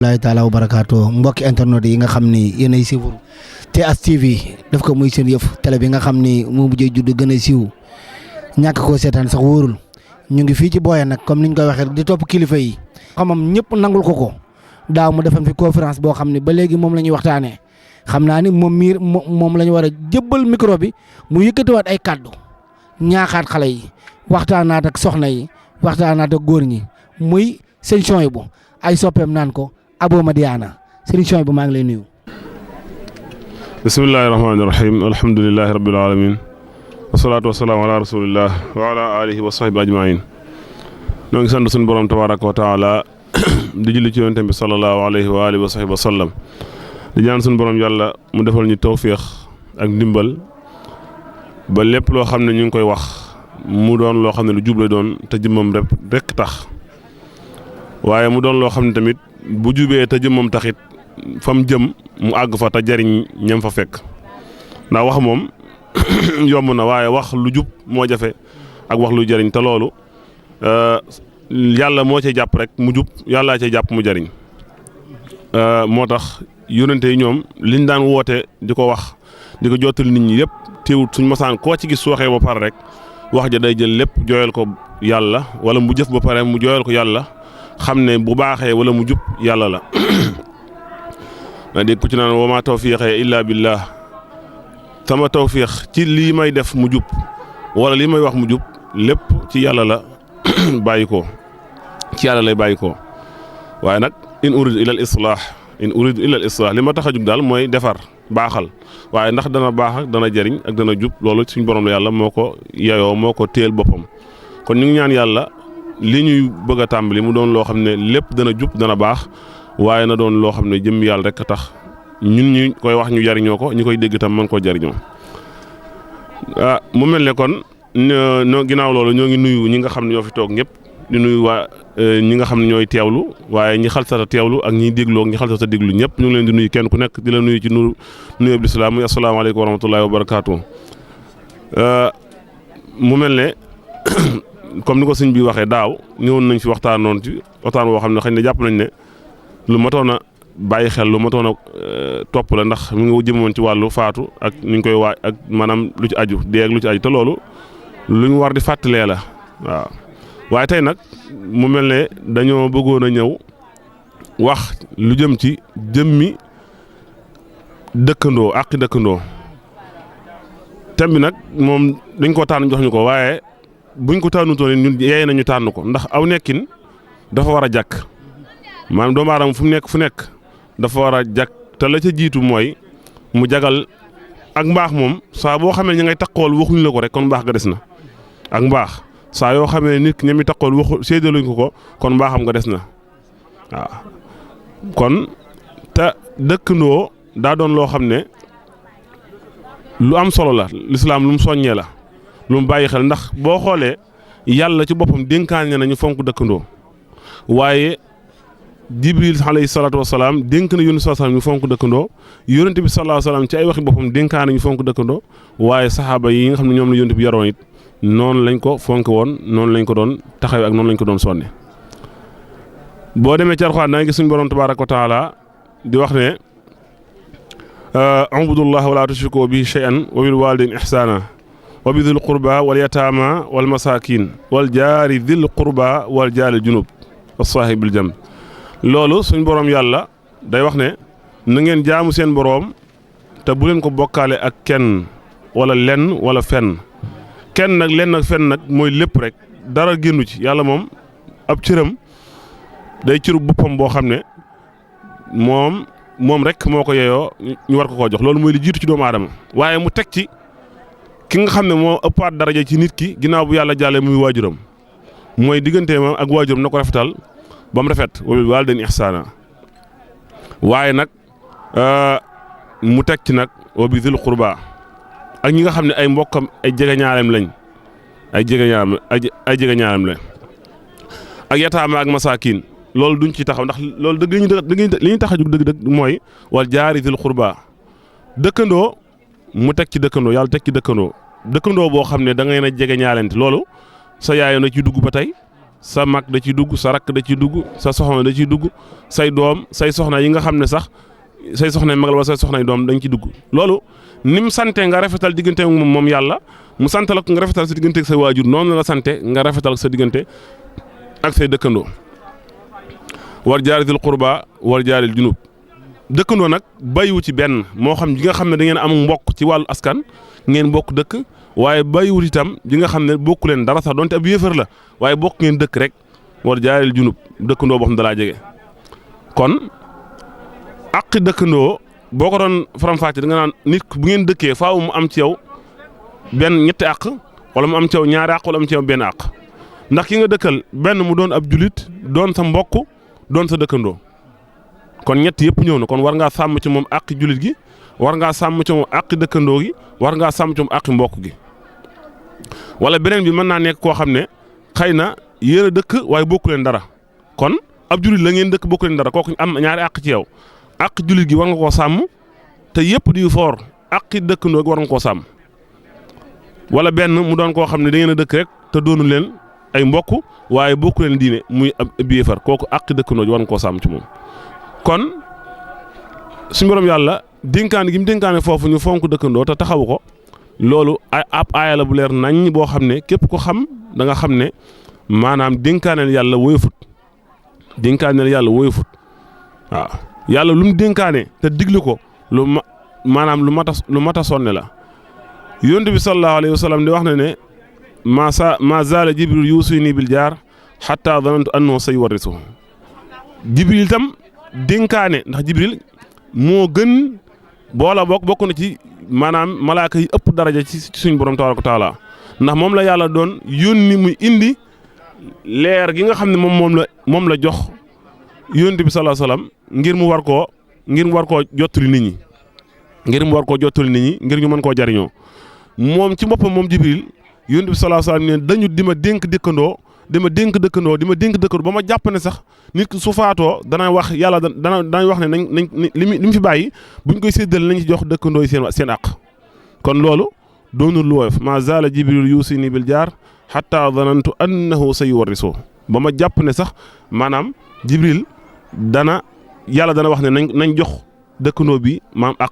laay taala wa barakaatu mbokki internet yi nga xam ni yéenay suivre TS TV def ko muy seen yëf télé bi nga xam ni moo mujjee judd gën a siiw ñàkk koo seetaan sax wóorul ñu ngi fii ci Boyeen nag comme niñ koy waxee di topp kilifa yi xamam ñëpp nangul ko daaw mu defan fi conférence boo xam ne ba léegi moom la ñuy waxtaanee xam naa ni moom la ñu war a jëbbal micro bi mu yëkkatiwaat ay kàddu ñaaxaat xale yi waxtaanaat ak soxna yi waxtaanaat ak góor ñi muy sëñ Souhaïbou ay soppeem naan ko Abo Madiyana sëñ Souhaïbou maa ngi lay nuyu. bismillahi rahmaani rahim alhamdulilahi rabbil alamin wasalaatu wasalaamu ala rasulillah wa ala alihi wa sahbi ajmain noo ngi sant suñu borom tabaraka wa taala di julli ci yonent bi sallallahu alayhi wa alihi wa sahbi wa sallam di ñaan suñu borom yàlla mu defal ñu tawfiix ak ndimbal ba lépp loo xam ne ñu ngi koy wax mu doon loo xam ne lu jub la doon te jëmmam rek tax waaye mu doon loo xam ne tamit bu jubee te jëmmam taxit fam jëm mu àgg fa te jariñ ñam fa fekk ndax wax moom yomb na waaye wax lu jub moo jafe ak wax lu jariñ te loolu yàlla moo cay jàpp rek mu jub yàllaa cay jàpp mu jariñ moo tax yónnente yi ñoom liñ daan woote di ko wax di ko jottali nit ñi yëpp teewut suñ mosaan koo ci gis su waxee ba pare rek wax ja day jël lépp jooyal ko yàlla wala mu jëf ba pare mu jooyal ko yàlla xam ne bu baaxee wala mu jub yàlla la nga dégg ku ci naan wa maa tawfiiqee illaa billah sama tawfiix ci lii may def mu jub wala lii may wax mu jub lépp ci yàlla la bàyyi ko ci yàlla lay bàyyi ko waaye nag in uridu illa al islaah li ma tax a jug daal mooy defar baaxal waaye ndax dana baax ak dana jariñ ak dana jub loolu suñ borom la yàlla moo ko yeyoo moo ko téel boppam kon ñu ngi ñaan yàlla li ñuy bëgg a tàmbali mu doon loo xam ne lépp dana jub dana baax waaye na doon loo xam ne jëm yàlla rek a tax ñun ñu koy wax ñu jariñoo ko ñu koy dégg tam mën koo jariñoo mu mel ne kon no ginnaaw loolu ñoo ngi nuyu ñi nga xam ne ñoo fi toog ñëpp di nuyu waa ñi nga xam ne ñooy teewlu waaye ñi xalsata teewlu ak ñiy dégloo ak ñi xalsata déglu ñëpp ñu ngi leen di nuyu kenn ku nekk di la nuyu ci nuyu bi islaam muy asalaamaaleykum wa rahmatullahi wa barakaatu. mu mel ne comme ni ko sëñ bi waxee daaw ñëwoon nañ fi waxtaan woo xam ne xëy na jàpp nañ ne lu matoon a bàyyi xel lu matoon a topp la ndax mu ngi jëmoon ci wàllu faatu ak ni ñu koy waaj ak maanaam lu ci aju dee ak lu ci aju te loolu lu ñu war di fàttalee la waaw. waaye tey nag mu mel ne dañoo bëggoon a ñëw wax lu jëm ci jëmmi dëkkandoo àqi dëkkandoo thème bi nag moom dañ ko tànn jox ñu ko waaye buñ ko tànnutoon ñun yeey nañu tànn ko ndax aw nekkin dafa war a jàkk maanaam doomu aadama fu nekk dafa war a jàkk te la ca jiitu mooy mu jagal ak mbaax moom saa boo xamee ñi ngay takkool waxuñu la ko rek kon mbaax ga des na ak mbaax saa yoo xamee nit ki ñami takkool waxu séedaluñ ko kon mbaaxam nga des na waaw kon te dëkkandoo daa doon loo xam ne lu am solo la lislaam lu mu soññee la lu mu bàyyi xel ndax boo xoolee yàlla ci boppam dénkaane nañu fonk dëkkandoo waaye Jibril alayhi salaatu wa salaam dénk na yónni salaam ñu fonk dëkkandoo yónent bi sallallahu alayhi wa sallam ci ay waxi boppam dénkaane nañu fonk dëkkandoo waaye saxaaba yi nga xam ne ñoom la yónent bi yaroon it noonu lañ ko fonk woon noonu lañ ko doon taxawee ak noonu lañ ko doon sonne boo demee ci Alxuraan da nga gis suñu borom tabaaraka wa taala di wax ne ubudullaha wala tushriku bihi shay'an wa bil walidayni ihsana wa bi dhil qurba wal yataama wal masaakin wal jaari dhil qurba wal jaari junub was saahibil jamb loolu suñ borom yàlla day wax ne na ngeen jaamu seen borom te bu leen ko bokkaale ak kenn wala lenn wala fenn kenn nag lenn ak fenn nag mooy lépp rek dara génnu ci yàlla moom ab cëram day cëru boppam boo xam ne moom rek moo ko yeyoo ñu war ko koo jox loolu mooy li jiitu ci doomu aadama waaye mu teg ci ki nga xam ne moo ëppaat daraja ci nit ki ginnaaw bu yàlla jàllee muy waajuram mooy digganteema ak waajuram na ko rafetal ba mu rafet wa bil waalidayni ihsaana waaye nag mu teg ci nag wa bi zil qurba ak ñi nga xam ne ay mbokkam ay jegeñaaleem lañ ay jegeñaaleem lañ ak yataama ak masaakin loolu duñ ci taxaw ndax loolu dëgg li ñuy tax a jug dëgg mooy wal jaari zil qurba dëkkandoo mu teg ci dëkkandoo yàlla teg ci dëkkandoo boo xam ne da ngay na jegeñaalente loolu sa yaay na ci dugg ba tey sa mag da ciy dugg sa rakk da ciy dugg sa soxna da ciy dugg say doom say soxna yi nga xam ne sax say soxna mag la wala say soxna doom dañ ci dugg loolu ni mu sante nga rafetal diggante moom yàlla mu sant la ko nga rafetal sa diggante ak say waajur noonu la sante nga rafetal sa diggante ak say dëkkandoo war jaaritil qurba war jaaril junub dëkkandoo nag bàyyiwu ci benn moo xam ji nga xam ne da ngeen am mbokk ci wàllu askan ngeen bokk dëkk waaye bàyyiwut itam ji nga xam ne bokku leen dara sax donte ab yéefar la waaye bokk ngeen dëkk rek war jaaril junub dëkkandoo boo xam ne dalaa jege kon àqi dëkkandoo boo ko doon faram-fàcce da nga naan nit bu ngeen dëkkee faaw mu am ci yow benn ñetti àq wala mu am ci yow ñaari àq wala mu am ci yow benn àq ndax ki nga dëkkal benn mu doon ab julit doon sa mbokk doon sa dëkkandoo kon ñett yëpp ñëw na kon war ngaa sàmm ci moom àqi julit gi war ngaa sàmm ci moom àqi dëkkandoo gi war ngaa sàmm ci moom àqi mbokk gi wala beneen bi mën naa nekk koo xam ne xëy na yéen a dëkk waaye bokku leen dara kon ab julit la ngeen dëkk bokku leen dara kooku am ñaari àq ci yow àq julit gi war nga koo sàmm te yëpp di foor àqi dëkkandoo gi war nga koo sàmm wala benn mu doon koo xam ne da ngeen a dëkk rek te doonu leen ay mbokk waaye bokku leen diine muy ab yéefar kooku àqi dëkkandoo gi war nga koo sàmm ci moom kon suñu borom yàlla dénkaane gi mu dénkaane foofu ñu fonk dëkkandoo te taxawu ko loolu ab aaya la bu leer nañ boo xam ne képp ko xam da nga xam ne maanaam dénkaaneel yàlla woyofut waaw yàlla lu mu dénkaane te diglu ko maanaam lu mat a sonne la yonent bi sallallahu alayhi wa sallam di wax na ne ma zaala jibril yuusini bil jaar xatta zanantu annahu sayuwarrisu jibril itam dénkaane ndax jibril moo gën boola bokk na ci maanaam malaaka yi ëpp daraja ci suñ borom tabaaraka wa taala ndax moom la yàlla doon yónni muy indi leer gi nga xam ne moom la jox yonent bi sallallahu alayhi wa sallam ngir mu war koo jottali nit ñi ngir ñu mën koo jariñoo moom ci boppam moom jibril yonent bi sallallahu alayhi wa sallam ne dañu di ma dénk dëkkandoo ba ma jàpp ne sax nit ki su faatoo dana wax yàlla dana wax ne nañ li mu fi bàyyi buñ koy séddale nañ ci jox dëkkandoo yi seen àq kon loolu doonul lu woyof ma zaala jibril yuusini bil jaar hatta zanantu annahu sayuwarrisu ba ma jàpp ne sax maanaam jibril yàlla dana wax ne nañ jox dëkkandoo bi maam àq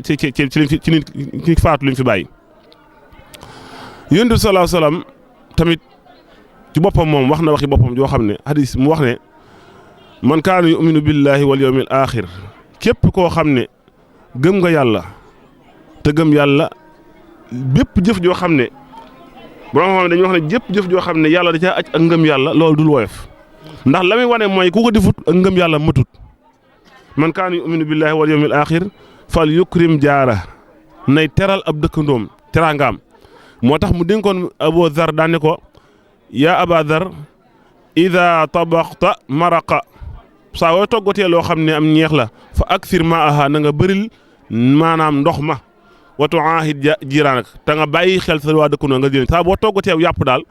ci nit faatu li mu fi bàyyi yonent bi sallallahu alayhi wa sallam tamit ci boppam moom wax na waxi boppam joo xam ne hadis mu wax ne man kaana yuminu billahi wal yawmil axir képp koo xam ne gëm nga yàlla te gëm yàlla bépp jëf joo xam ne borom xam ne dañuy wax ne jépp jëf joo xam ne yàlla da caa aj ak ngëm yàlla loolu dul woyof ndax la muy wane mooy ku ko defut ak ngëm yàlla matut man kaana yuminu billahi wal yawmil axir fal yukrim jaara nay teral ab dëkkandoom teraangaam moo tax mu dénkoon Abu Zar daan ne ko yaa Aba Zar ida tabaxta maraqa saa wooy toggatee loo xam ne am ñeex la fa aksir maaha na nga bëril maanaam ndox ma watu aahid jiraanak te nga bàyyi xel sa waa dëkkandoo nga jël saa boo toggatee yàpp daal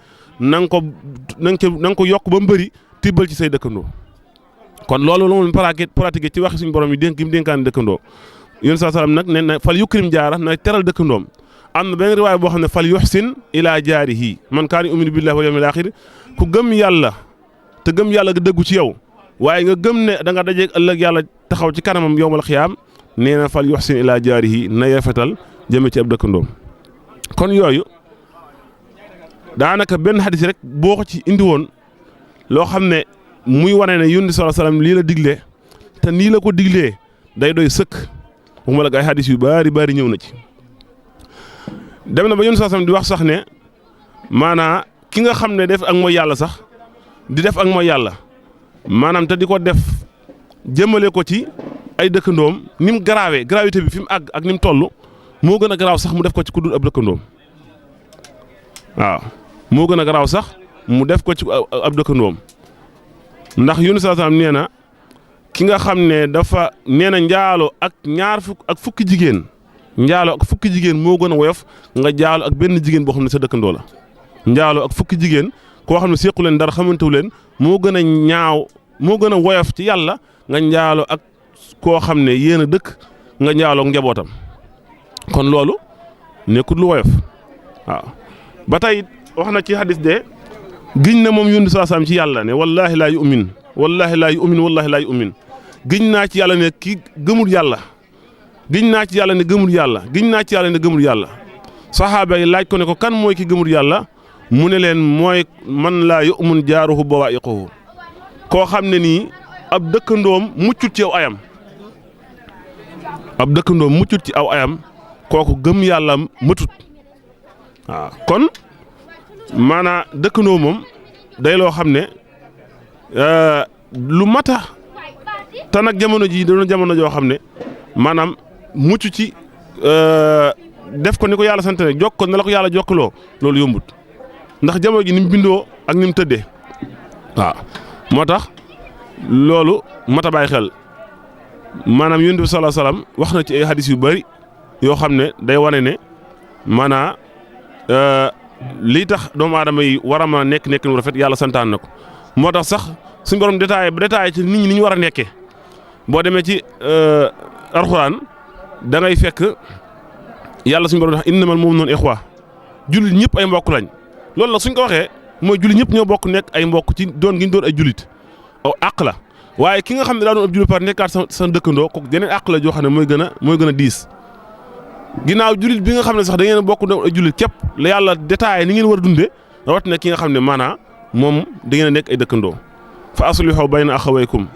na nga ko yokk ba mu bëri tibbal ci say dëkkandoo kon loolu moom pratiqué ci waxi suñu borom yi dénk mu dénkaan dëkkandoo yéen saa salaam nag ne na fal yukrim jaara na teral dëkkandoom am na benn riwaay boo xam ne fal yuhsin ila jaarihi man kaana yu'minu billahi wal yawmil aaxir ku gëm yàlla te gëm yàlla nga dëggu ci yow waaye nga gëm ne da nga dajeeg ëllëg yàlla taxaw ci kanamam yawmal xiyaam nee na fal yuhsin ila jaarihi na rafetal jëme ci ab dëkkandoom kon yooyu daanaka benn xadis rek boo ko ci indi woon loo xam ne muy wane ne yonent sallallahu alayhi wasallam lii la digle te nii la ko diglee day doy sëkk waxuma la ay xadis yu bari ñëw na ci. dem na ba yonent sallallahu alayhi wasallam di wax sax ne maanaa ki nga xam ne def ak mooy yàlla sax di def ak mooy yàlla maanaam te di ko def jëmale ko ci ay dëkkandoom ni mu gravité bi fi mu àgg ak ni mu toll moo gën a garaaw sax mu def ko ci ku dul ab dëkkandoom waaw moo gën a garaaw sax mu def ko ci ab dëkkandoom ndax yonent sallallahu alayhi wasallam nee na ki nga xam ne dafa nee na njaalo ak fukki jigéen njaalo ak fukki jigéen moo gën a woyof nga jaalo ak benn jigéen boo xam ne sa dëkkandoo la njaalo ak fukki jigéen koo xam ne sequ leen dara xamantewu leen moo gën a ñaaw moo gën a woyof ci yàlla nga njaalo ak koo xam ne yéen a dëkk nga njaalo ak njabootam kon loolu nekkul lu woyof waaw ba tey wax na ci hadis de giñ na moom yónni saa saam ci yàlla ne wallaahi laa yu'min wallaahi laa yu'min wallaahi laa yu'min giñ naa ci yàlla ne ki gëmul yàlla giñ naa ci yàlla ne gëmul yàlla giñ naa ci yàlla ne gëmul yàlla saxaaba yi laaj ko ne ko kan mooy ki gëmul yàlla mu ne leen mooy man laa yu'min jaaruhu bawaa'iquhu koo xam ne nii ab dëkkandoom muccut ci aw ayam ab dëkkandoom muccut ci aw ayam kooku gëm yàlla mëtut waaw kon maanaa dëkkandoo moom day loo xam ne lu mata te nag jamono ji doon jamono joo xam ne maanaam mucc ci def ko ni ko yàlla sant ne jokk ko na la ko yàlla jokkaloo loolu yombut ndax jamono ji ni mu bindoo ak ni mu tëddee waaw moo tax loolu mata bàyyi xel maanaam yonent bi sallallahu alayhi wasallam wax na ci ay hadis yu bari yoo xam ne day wane ne maanaa lii tax doomu aadama yi war a mën a nekk nu rafet yàlla santaan na ko moo tax sax suñ borom détaillé ci nit ñi ni ñu war a nekkee boo demee ci alxuraan da ngay fekk yàlla suñu borom wax innamal mu'minuuna ixwa jullit ñëpp ay mbokk lañ loolu nag suñ ko waxee mooy jullit ñëpp ñoo bokk nekk ay mbokk ci doon gi ñu doon ay jullit aw àq la waaye ki nga xam ne daa doon ab jullit par nekkaat sa dëkkandoo kooku yeneen àq la joo xam ne mooy gën a diis ginnaaw jullit bi nga xam ne sax da ngeen bokk doon ay jullit képp la yàlla détaillé ni ngeen war a dundee rawatina ki nga xam ne maanaa moom da ngeen a nekk ay dëkkandoo fa aslihu bayna axawaykum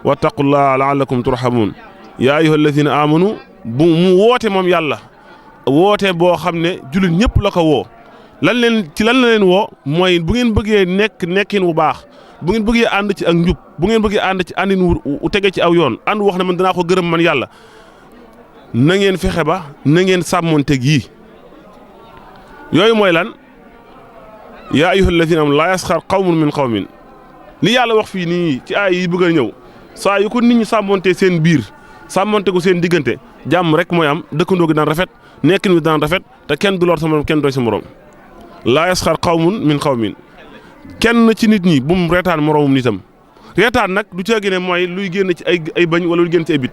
wattaqullaha la'allakum turhamun yaa ayyuhal lazina amanu bu mu woote moom yàlla woote boo xam ne jullit ñëpp la ko woo lan la leen woo mooy bu ngeen bëggee nekkin wu baax bu ngeen bëggee ànd ci ak njub bu ngeen bëggee ànd ci àndin wu tege ci aw yoon ànd wax ne man danaa ko gërëm man yàlla na ngeen fexe ba na ngeen sàmmonteeg yii yooyu mooy lan yaa ayyuhal lazina amanu laa yasxar qawmun min qawmin li yàlla wax fii nii ci ay yi bëgg a ñëw saa yu ko nit ñi sàmmonte seen biir sàmmonte ko seen diggante jàmm rek mooy am dëkkandoo gi daan rafet nekkin wi daan rafet te kenn du lor sa morom kenn doy sa morom laa yasxar qawmun min qawmin kenn ci nit ñi bu mu reetaan moromum nitam reetaan nag du caagi ne mooy luy génn ci ay bañ wala luy génn ci ay bit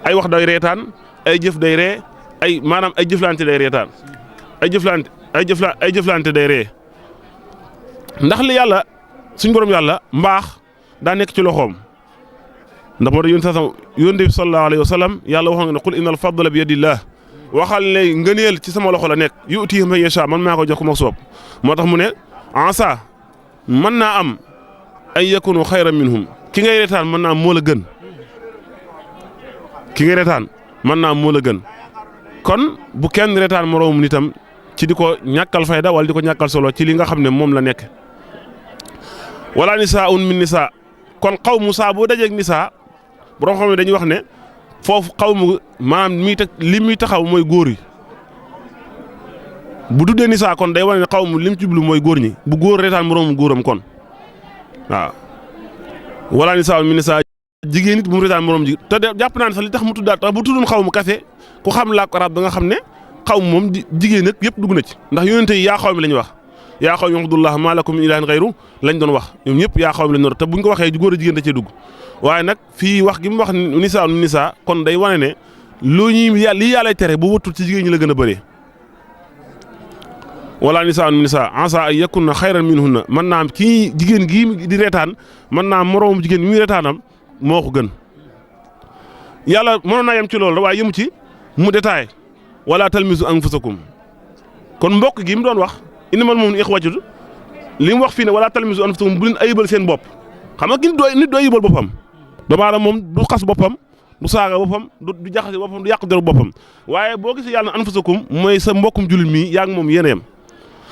ay wax day reetaan ay jëf day ree ay maanaam ay jëflante day reetaan ay jëflante day ree ndax li yàlla suñ borom yàlla mbaax daa nekk ci loxoom ndax moo tax yonent bi sallallahu alayhi wa sallam yàlla waxoon nga ne qul innal fadla bi yadillah waxal ne ngëneel ci sama loxo la nekk yu'tihi man yasha man maa ko jox ko ma soob moo tax mu ne asa mën naa am ay yakunu xayran minhum ki ngay reetaan mën naa am moo la gën ki ngay reetaan mën naa am moo la gën kon bu kenn reetaan moroomum nitam ci di ko ñàkkal fayda wala di ko ñàkkal solo ci li nga xam ne moom la nekk wala nisaa'un min nisaa kon xaw mu saa boo dajeeg nisaa borom xam ne dañuy wax ne foofu xaw mu maanaam li muy taxaw mooy góor yi bu tuddee nisaa kon day wane ne xaw mu lim ci jublu mooy góor ñi bu góor reetaan moroomu góoram kon waaw wala nisaa'un min nisaa jigéen nit bu mu reetaan moroom ji te jàpp naa ne sax li tax mu tuddaat tax bu tuddoon xaw mu kase ku xam làkku arab da nga xam ne xaw mu moom jigéen nag yëpp dugg na ci ndax yonente yi yaa xaw mi la ñuy wax yaa xaw mi u'budullaha maa lakum min ilaahin ghayruhu lañ doon wax ñoom ñëpp yaa xaw mi lañ doon te buñ ko waxee góor a jigéen da cee dugg waaye nag fii wax gi mu wax nisaa nu nisaa kon day wane ne loo ñuy lii yàllay tere bu wëttul ci jigéen ñi la gën a bëree wala nisaa nu nisaa asa ay yakunna xayran minhunna mën naa am kii jigéen gii di reetaan mën naa am moroom jigéen mi muy reetaanam moo ko gën yàlla mënoon naa yem ci loolu waaye yëmu ci mu détaillé wala talmizu anfusakum kon mbokk gi mu doon wax innamal mu'minuuna ixwatun li mu wax fii ne wala talmizu anfusakum bu leen ayibal seen bopp xam nga nit doo ayibal boppam doomu aadama moom du xas boppam du saaga boppam du jaxase boppam du yàq deru boppam waaye boo gisee yàlla na anfusakum mooy sa mbokkum jullit mi yaa ngi moom yéen a yem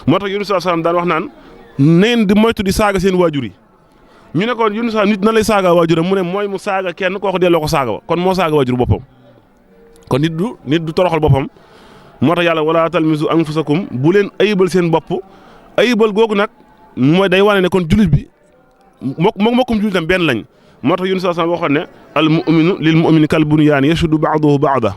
moo tax Yunus sallallahu alayhi wasallam daan wax naan neen di moytu di saaga seen waajur yi ñu ne ko Yunus nit na lay saaga waajuram mu ne mooy mu saaga kenn koo ko delloo ko saaga kon moo saaga waajur boppam kon nit du toroxal boppam moo tax yàlla wala talmizu anfusakum bu leen ayibal seen bopp ayibal googu nag mooy day wane ne kon jullit bi mbokkum jullitam benn lañ moo tax Yunus sallallahu alayhi wasallam waxoon ne al mu'minu lil mu'mini kal bunyaani yashuddu ba'duhu ba'dan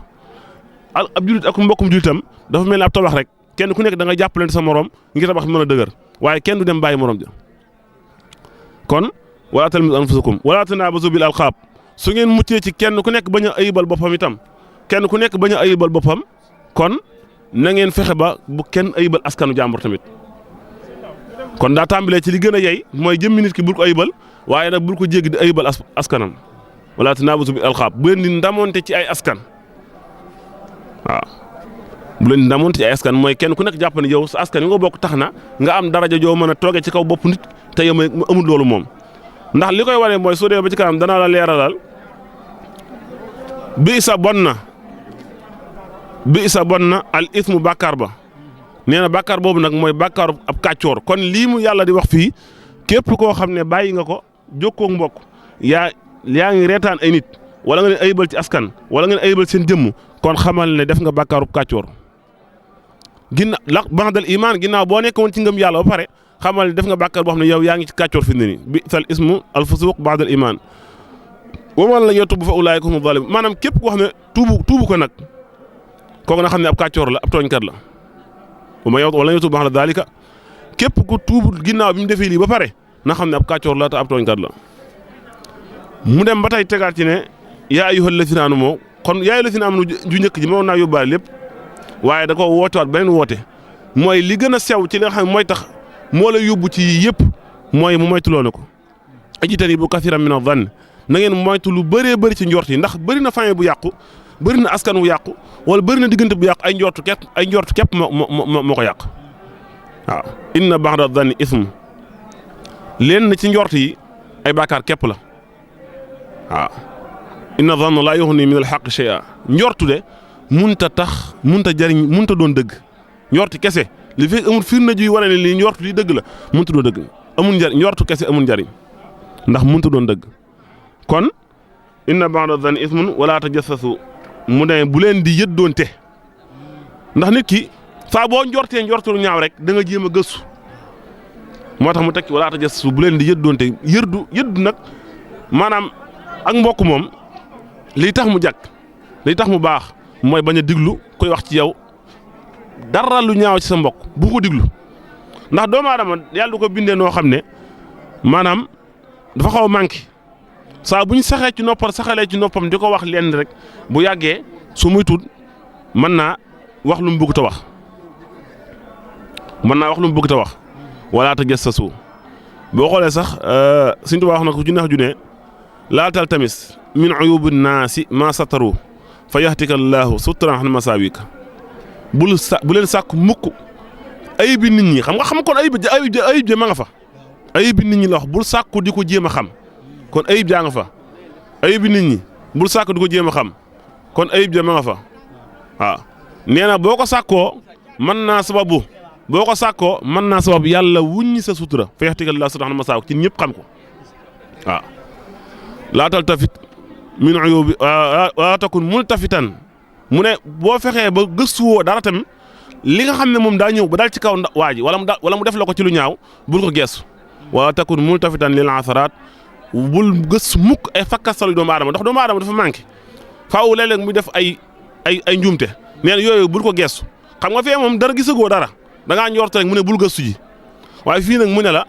ab jullit ak mbokkum jullitam dafa mel ni ab tabax rek kenn ku nekk da nga jàppalante sa morom ngir tabax mën a dëgër waaye kenn du dem bàyyi morom ja kon wala talmizu anfusakum wala tanaabazu bil alqaab su ngeen muccee ci kenn ku nekk bañ a ayibal boppam itam kenn ku nekk bañ a ayibal boppam kon na ngeen fexe ba bu kenn ayibal askanu jàmbur tamit kon daa tàmbalee ci li gën a yey mooy jëmmi nit ki bul ko ayibal waaye nag bul ko jéggi di ayibal askanam wala tanaabazu bil alqaab bu leen di ndamonte ci ay askan waaw bu leen di ndamonte ci ay askan mooy kenn ku nekk jàpp ne yow sa askan yi nga bokk tax na nga am daraja joo mën a toogee ci kaw bopp nit te yow amul loolu moom ndax li koy wane mooy soo dee ba ci kanam danaa la leeralal bi isa bon na al ismu bàkkaar ba nee na bàkkaar boobu nag mooy bàkkaaru ab kàccoor kon lii mu yàlla di wax fii képp koo xam ne bàyyi nga ko jokkoo mbokk yaa ngi reetaan ay nit wala nga leen ayibal ci askan wala nga leen ayibal seen jëmm kon xamal ne def nga bàkkaaru kàccoor ba'dal iman ginnaaw boo nekkoon ci ngëm yàlla ba pare xamal ne def nga bàkkaar boo xam ne yow yaa ngi ci kàccoor fi mu ne nii bi'sal ismu al fusuq ba'dal iman wa man lam yatub fa ulaa'ika humu zaalimuun maanaam képp koo xam ne tuubu ko nag kooku na xam ne ab kàccoor la ab tooñkat la wala yatub ba'da zaalika képp ku tuubul ginnaaw bi mu defee lii ba pare na xam ne ab kàccoor la te ab tooñkat la mu dem ba tey tegaat ci ne yaa ayyuhal laziina aamanuu kon yaa ayyuhal laziina aamanuu ju njëkk ji mënoon naa yóbbaale lépp waaye da ko wootewaat beneen woote mooy li gën a sew ci li nga xam ne mooy tax moo la yóbbu ci yëpp mooy mu moytuloo na ko ijtanibu kasiiran mina zanni na ngeen moytu lu bëree bëri ci njort yi ndax bëri na famille bu yàqu bëri na askan wu yàqu wala bëri na diggante bu yàqu ay njort képp moo ko yàq waaw inna ba'da zanni ism leen na ci njort yi ay bàkkaar képp la waaw inna zanna laa yughni min al-haqqi shay'an njortu de munta tax munta jariñ munta doon dëgg njortu kese li fi amul firnde juy wane ne lii njortu li dëgg la munta doon dëgg amul njariñ njortu kese amul njariñ ndax munta doon dëgg kon inna ba'da zanni ismun wala tajassasu mu ne bu leen di yëddoonte ndax nit ki saa boo njortee njortu lu ñaaw rek da nga jéem a gëstu moo tax mu tekki wala tajassasu bu leen di yëddoonte yëddu nag maanaam ak mbokk moom liy tax mu jàkk liy tax mu baax mooy bañ a diglu koy wax ci yow dara lu ñaaw ci sa mbokk bu ko diglu ndax doomu aadama yàlla du ko bindee noo xam ne maanaam dafa xaw a manqué saa bu ñu saxalee ci noppam di ko wax lenn rek bu yàggee su muy tuut mën naa wax lu mu bëgg ta wax wala tajassasu boo xoolee sax Sëñ Tuubaa wax na ko ci neex ju ne laa taltamis min uyubi naasi maa sataru fa yahtika llaahu sutran an masaawika bu leen sàkk mukk ayibi nit ñi xam kon ayib ja ma nga fa ayibi nit ñi la wax bul sàkku di ko jéem a xam kon ayib jaa nga fa ayibi nit ñi bul sàkku di ko jéem a xam kon ayib ja ma nga fa waaw nee na boo ko sàkkoo mën naa sababu yàlla wuññi sa sutura fa yahtika llaahu sutran an masaawika ci ñëpp xam ko waaw laa taltafit min uyubi waa takun multafitan mu ne boo fexee ba gëstuwoo dara tamit li nga xam ne moom daa ñëw ba dal ci kaw waa ji wala mu def la ko ci lu ñaaw bul ko geesu waa takun multafitan lil asaraat bul gës mukk ay fakkastalu doomu aadama ndax doomu aadama dafa manqué faaw léeg-léeg muy def ay njuumte nee na yooyu bul ko geesu xam nga fee moom dara gisagoo dara da ngaa njort rek mu ne bul gëstu ji waaye fii nag mu ne la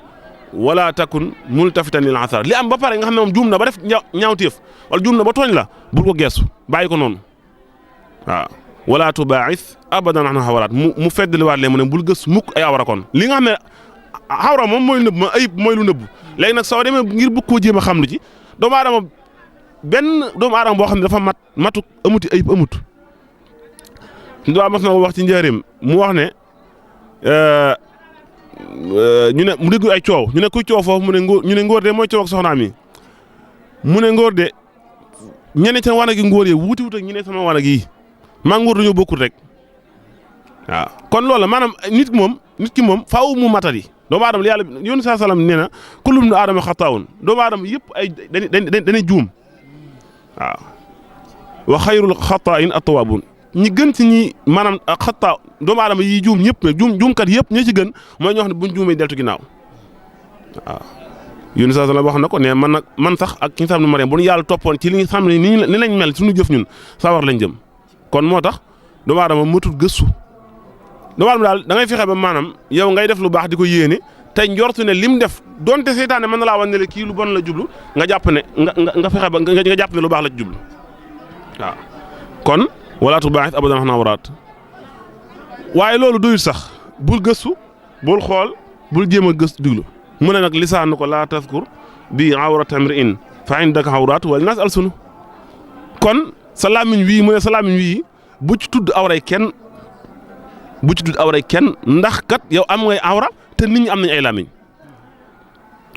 wala takun multafitan lil asar li am ba pare nga xam ne moom juum na ba def ñaawteef wala juum na ba tooñ la bul ko geesu bàyyi ko noonu waaw wala tubaa'is abadan an xawaraat mu feddaliwaat leen mu ne bul gës mukk ay awra kon li nga xam ne xawra moom mooy nëbb ma ayib mooy lu nëbb léegi nag soo demee ngir bëgg koo jéem a xam lu ci doomu aadama boo xam ne dafa matu amuti ayib amut ndaa mas na wax ci njëriñ mu wax ne ñu ne mu dégg ay coow ñu ne kuy coow foofu mu ne ngóor de mooy coow ak soxnaam yi mu ne ngóor de ñeneen ca wanag gi ngóor yi wuti wut ak ñu ne sama wanag yi maa ngóor dañoo bokkul rek waaw kon loolu maanaam nit ki moom faaw mu matadi doomu aadama yàlla yoonu saa salaam nee na kullu ibnu aadama xataa'un doomu aadama yëpp ay dañuy juum waaw wa xayrul xataa'in at-tawwaabuun ñi gën ci ñi maanaam xataa doomu aadama yi juum ñëpp nag juumkat yëpp ñi ci gën mooy ñoo xam ne buñ juumee deltu ginnaaw waaw yéen saa la wax na ko ne man sax ak ki nga xam ne Mariam bu ñu yàlla toppoon ci li nga xam ne ni lañ mel suñu jëf ñun sawar lañ jëm kon moo tax doomu aadama matul gëstu doomu aadama daal da ngay fexe ba maanaam yow ngay def lu baax di ko yéene tey njortu ne lim def donte seytaane mën na laa wan ne la kii lu bon la jublu nga jàpp ne nga fexe ba nga jàpp ne lu baax la ci jublu waaw kon wala tubaa'is abadan an xawaraat waaye loolu doyul sax bul gëstu bul xool bul jéem a gëstu diglu mu ne nag lisaanu ko laa taskur bi awrata imri'in fa indaka awraatu wal naas alsunu kon sa làmmiñ wii mu ne sa làmmiñ wii bu ci tudd awray kenn bu ci tudd awray kenn ndax kat yow am ngay awra te nit ñi am nañ ay làmmiñ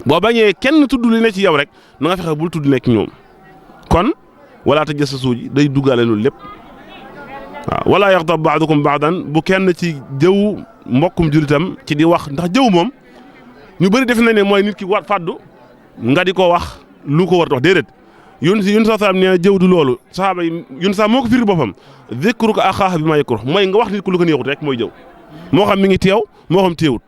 boo bañee kenn tudd li ne ci yow rek na nga fexe bul tudd nekk ñoom kon wala tajassasu ji day duggaale loolu lépp waaw wala yaxtab ba'dukum ba'dan bu kenn ci jëw mbokkum julitam ci di wax ndax jëw moom ñu bëri def na ne mooy nit ki war fàddu nga di ko wax lu ko war a wax déedéet yun saa salaam nee na jëw du loolu saxaaba yi yun saa moo ko firi boppam zikruka axaahu bimaa yakrah mooy nga wax nit ku lu ko neexut rek mooy jëw moo xam mi ngi teew moo xam teewut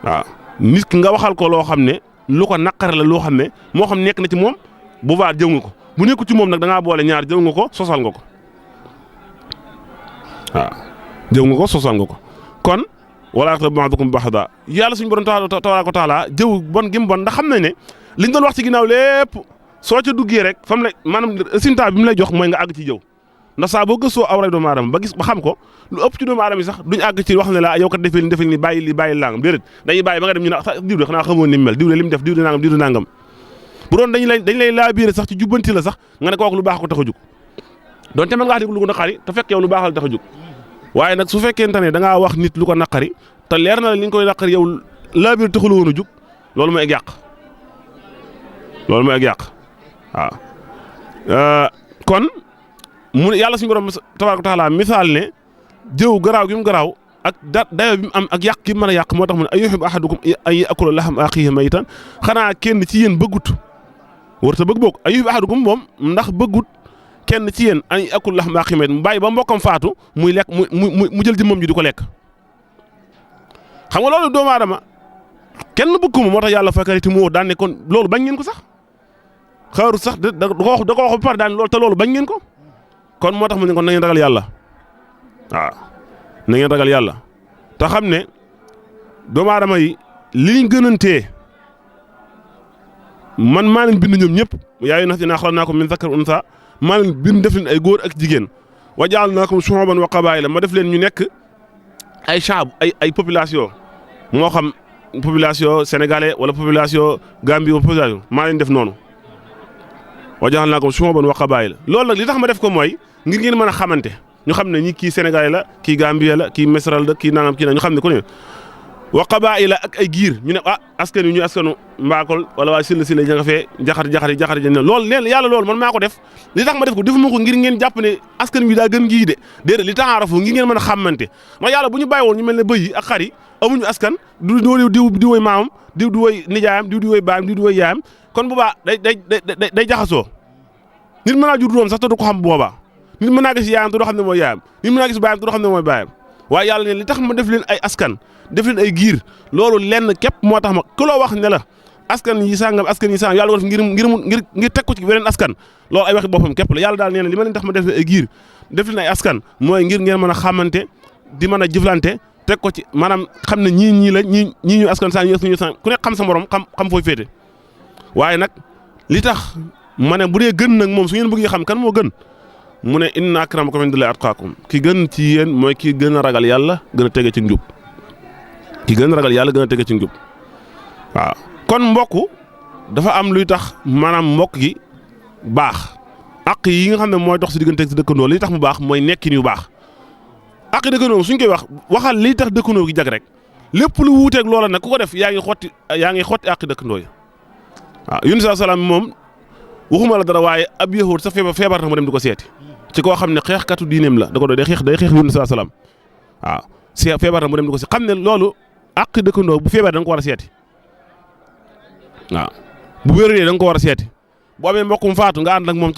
waaw nit ki nga waxal ko loo xam ne lu ko naqare la loo xam ne moo xam nekk na ci moom bu baax jëw nga ko bu nekku ci moom nag da ngaa boole ñaar jëw nga ko sosal nga ko waaw jëw nga ko sosal nga ko kon wala yaxtab ba'dukum ba'dan yàlla suñu borom tabaaraka wa taala jëw bon gi mu bon ndax xam nañ ne liñ doon wax ci ginnaaw lépp soo ca duggee rek fam la maanaam résultat bi mu lay jox mooy nga àgg ci jëw ndax saa boo gëstoo awray doomu aadama ba gis ba xam ko lu ëpp ci doomu aadama yi sax duñ àgg ci wax ne la yow kat defee ni bàyyi li bàyyi langam déedéet dañuy bàyyi ba nga dem ñu ne diw de xanaa xamoon ni mel diw de li mu def diw de nangam bu doon dañ lay laabiire sax ci jubbanti la sax nga ne kooku lu baax ko tax a jug donte mën ngaa dégg lu ko naqari te fekk yow lu baax la tax a jug waaye nag su fekkente ne da ngaa wax nit lu ko naqari te leer na la li nga koy naqari yow laabiire taxul woon a jug loolu mooy ak yàq waaw kon mu yàlla suñu borom tabaaraka wa taala misaal ne jëw garaaw gi mu garaaw ak dayo bi mu am ak yàq gi mu mën a yàq moo tax mu ne ayuhibbu ahadukum an ya'kula lahma akhihi maytan xanaa kenn ci yéen bëggut warut a bëgg bokk ayuhibbu ahadukum moom ndax bëggut kenn ci yéen an ya'kula lahma akhihi maytan mu bàyyi ba mbokkam faatu muy lekk mu jël jëmmam ji di ko lekk. xam nga loolu doomu aadama kenn bëgg ko moo tax yàlla fakkati moo daan ne kon loolu bañ ngeen ko sax xaaru sax da ko wax ba pare daan loolu te loolu bañ ngeen ko. kon moo tax mu ne kon na ngeen ragal yàlla waaw na ngeen ragal yàlla te xam ne doomu aadama yi li ñu gënantee man maa leen bind ñoom ñëpp yaa ayyuhan naas xalaqnaakum min zakarin wa unsaa maa leen bind def leen ay góor ak jigéen wa ja'alnaakum shu'uuban wa qabaa'ila ma def leen ñu nekk ay shaab ay population moo xam population sénégalais wala population Gambie wala population maa leen def noonu. wa ja'alnaakum shu'uuban wa qabaa'ila loolu nag li tax ma def ko mooy ngir ngeen mën a xamante ñu xam ne ñi kii Sénégalais la kii Gambie la kii Misra la kii nangam kii na ñu xam ne ku ne wa qabaa'ila ak ay giir ñu ne askan wi ñu askanu Mbakol wala waa Silla ña nga fee jaxati ne loolu leen yàlla loolu man maa ko def li tax ma def ko defuma ko ngir ngeen jàpp ne askan wi daa gën ngii de déedéet li ta'aarafu ngir ngeen mën a xamante ndax yàlla bu ñu bàyyi woon ñu mel ne bëy yi ak xar yi amuñu askan du di woy maamam diw di woy nijaayam diw di woy baayam diw di woy yaayam kon bu baax day jaxasoo nit mën naa jur doom sax te du ko xam boobaa nit mën naa gis yaayam te doo xam ne mooy yaayam nit mën naa gis baayam te doo xam ne mooy baayam waaye yàlla ne li tax ma def leen ay askan def leen ay giir loolu lenn képp moo tax ma ku loo wax ne la askan yi sàngam yàlla ko def ngir teg ko ci beneen askan loolu ay waxi boppam képp la yàlla daal nee na li ma leen tax ma def leen ay giir def leen ay askan mooy ngir ngeen mën a xamante di mën a jëflante teg ko ci maanaam xam ne ñii la ñii ñu askan saa ñu ku nekk xam sa morom xam fooy féete waaye nag li tax ma ne bu dee gën nag moom su ngeen bëggee xam kan moo gën mu ne inna akramakum indallaahi atqaakum ki gën ci yéen mooy ki gën a ragal yàlla gën a tege ci njub ki gën a ragal yàlla gën a tege ci njub waaw kon mbokk dafa am luy tax maanaam mbokk gi baax àq yi nga xam ne mooy dox si diggante si dëkkandoo li tax mu baax mooy nekkin yu baax àq dëkkandoo suñ koy waxal li tax dëkkandoo gi jag rek lépp lu wuuteeg loola nag ku ko def yaa ngi xotti àq dëkkandoo yi waaw Yunus alayhi salaam moom waxuma la dara waaye ab yahuud sa feebar na mu dem di ko seeti ci koo xam ne xeexkatu diineem la da ko doon day xeex Yunus alayhi salaam waaw feebar na mu dem di ko seeti xam ne loolu àq dëkkandoo bu feebar da nga ko war a seeti waaw bu wéree da nga ko war a seeti bu amee mbokkum faatu nga ànd ak moom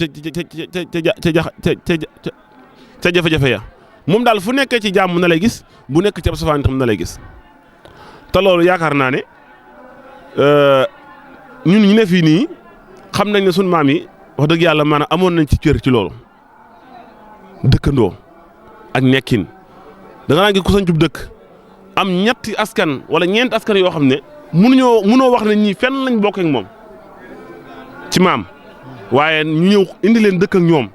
ca jafe-jafe ya moom daal fu nekkee ci jàmm na lay gis bu nekk ci ab safaan tam na lay gis te loolu yaakaar naa ne ñun ñu ne fii nii xam nañ ne sunu maam yi wax dëgg yàlla maanaam amoon nañ ci cër ci loolu dëkkandoo ak nekkin da nga naan gi ku sañcub dëkk am ñetti askan wala ñeenti askan yoo xam ne mënoo wax ne ñii fenn lañ bokk ak moom ci maam waaye ñu ñëw indi leen dëkk ak ñoom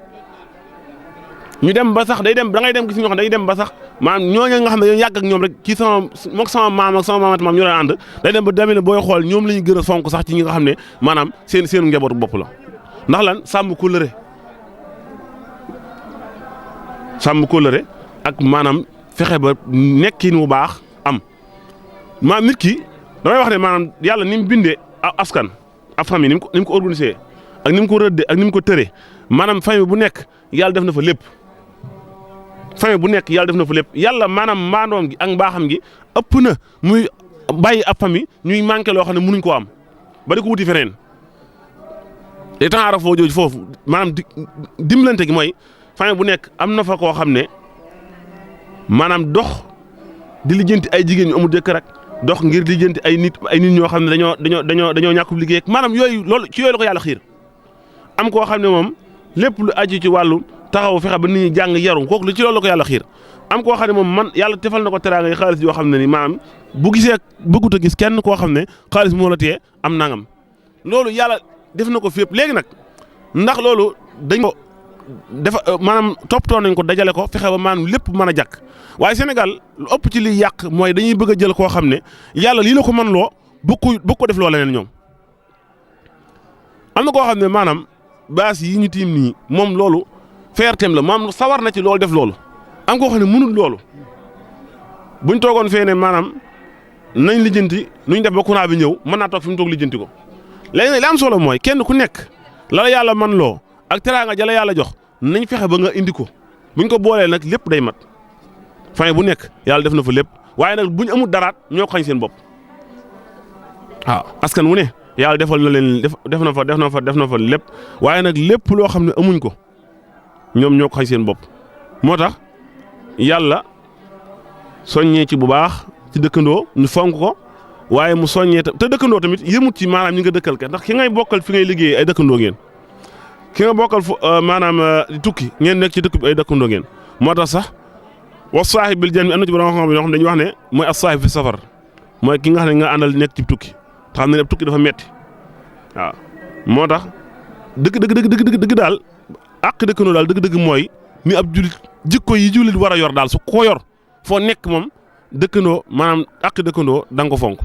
ñu dem ba sax day dem da ngay dem gis ñoo xam day dem ba sax maanaam ñooñu nga xam ne dañoo yàgg ak ñoom rek ci sama maam ak sama maam ñu doon ànd day dem ba demee ne booy xool ñoom la ñu gën a fonk sax ci ñi nga xam ne maanaam seen njabootu bopp la ndax lan sàmm kóllëre ak maanaam fexe ba nekkin wu baax am maanaam nit ki damay wax ne maanaam yàlla ni mu bindee askan ak famille ni mu ko organisé ak ni mu ko rëddee ak ni mu ko tëree maanaam famille bu nekk yàlla def na fa lépp. famille bu nekk yàlla def na fa lépp yàlla maanaam maandoom gi ak mbaaxam gi ëpp na muy bàyyi ab famille ñuy manqué loo xam ne mënuñ koo am ba di ko wuti feneen te temps ara foo jooju foofu maanaam dimbalante gi mooy famille bu nekk am na fa koo xam ne maanaam dox di lijjanti ay jigéen ñu amul jëkkër rek dox ngir lijjanti ay nit ñoo xam ne dañoo ñàkkub liggéey ak maanaam yooyu loolu ci yooyu la ko yàlla xiir am koo xam ne moom lépp lu aju ci wàllu taxaw fexe ba nit ñi jàng yaru kooku lu ci loolu la ko yàlla xiir am koo xam ne moom man yàlla defal na ko teraanga yi xaalis yoo xam ne ni maanaam bu gisee bëggut a gis kenn koo xam ne xaalis moo la téye am nangam loolu yàlla def na ko fépp léegi nag ndax loolu dañ ko dafa maanaam toppatoo nañ ko dajale ko fexe ba maanaam lépp mën a jàkk waaye Sénégal lu ëpp ci liy yàq mooy dañuy bëgg a jël koo xam ne yàlla lii la ko mën loo bëgg ko def loo leneen ñoom am na koo xam ne maanaam baas yi ñu tiim nii moom loolu feerteem la maanaam sawar na ci loolu def loolu am koo xam ne mënul loolu buñ toogoon fee ne maanaam nañ lijjanti nuñ def ba courant bi ñëw mën naa toog fi mu toog lijjanti ko léegi nag li am solo mooy kenn ku nekk la yàlla man loo ak teraanga jala yàlla jox nañ fexe ba nga indi ko buñ ko boolee nag lépp day mat famille bu nekk yàlla def na fa lépp waaye nag buñ amul daraat ñoo ko xañ seen bopp waaw askan wu ne yàlla defal na leen def na fa lépp waaye nag lépp loo xam ne amuñ ko ñoom ñoo ko xañ seen bopp moo tax yàlla soññee ci bu baax ci dëkkandoo ñu fonk ko waaye mu soññee te dëkkandoo tamit yëmut ci maanaam ñi nga dëkkal ke ndax ki ngay bokkal fi ngay liggéey ay dëkkandoo ngeen ki nga bokkal fu maanaam tukki ngeen nekk ci dëkk bi ay dëkkandoo ngeen moo tax sax wa saahib bil janbi am na ci borom xam-xam yoo xam dañuy wax ne mooy as-saahib fi safar mooy ki nga xam ne nga àndal nekk ci tukki te xam ne tukki dafa metti waaw moo tax dëgg daal àq dëkkandoo daal dëgg mooy ni ab julit jikko yi julit war a yor daal su ko yor foo nekk moom dëkkandoo maanaam àq dëkkandoo da nga ko fonk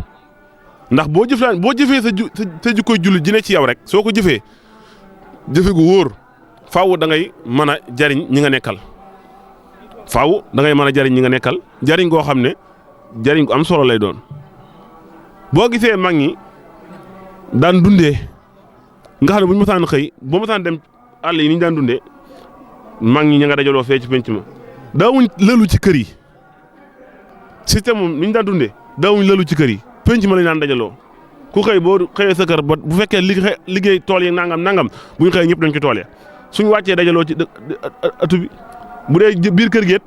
ndax boo jëfee sa jikkoy julit ji ne ci yow rek soo ko jëfee jëfe gu wóor faaw da ngay mën a jariñ ñi nga nekkal jariñ goo xam ne jariñ gu am solo lay doon boo gisee mag ñi daan dundee nga xam ne bu ñu mësaan xëy boo mësaan dem àll yi ni ñu daan dundee mag ñi ña nga dajaloo fee ci penc ma daawuñ lëlu ci kër yi système moom ni ñu daan dundee daawuñ lëlu ci kër yi penc ma lañ daan dajaloo ku xëy boo xëyee sa kër bu fekkee liggéey tool yi nangam bu ñu xëyee ñëpp dañ ci tool ya suñ wàccee dajaloo ci atu bi bu dee biir kër gi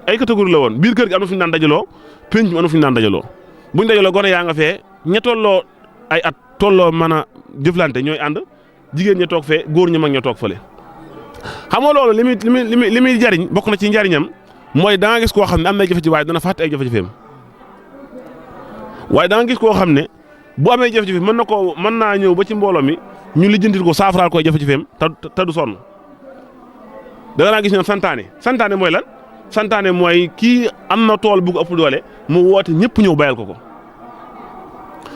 ay catégorie la woon biir kër gi am na fu ñu daan dajaloo penc mi am na fu ñu daan dajaloo buñ dajaloo gone yaa nga fee ña tolloo ay at tolloo mën a jëflante ñooy ànd jigéen ña toog fee góor ña mag ña toog fële. xam nga loolu li muy jariñ bokk na ci njariñam mooy da nga gis koo xam ne am na ay jafe-jafe waaye dana fàtte ay jafe-jafeem waaye da nga gis koo xam ne bu amee jafe-jafe mën naa ñëw ba ci mbooloo mi ñu lijjantil ko saafaraal koy jafe-jafeem te du sonn da nga naa gis ñoom santaane mooy lan santaane mooy kii am na tool bu ko ëpp doole mu woote ñëpp ñëw bayal ko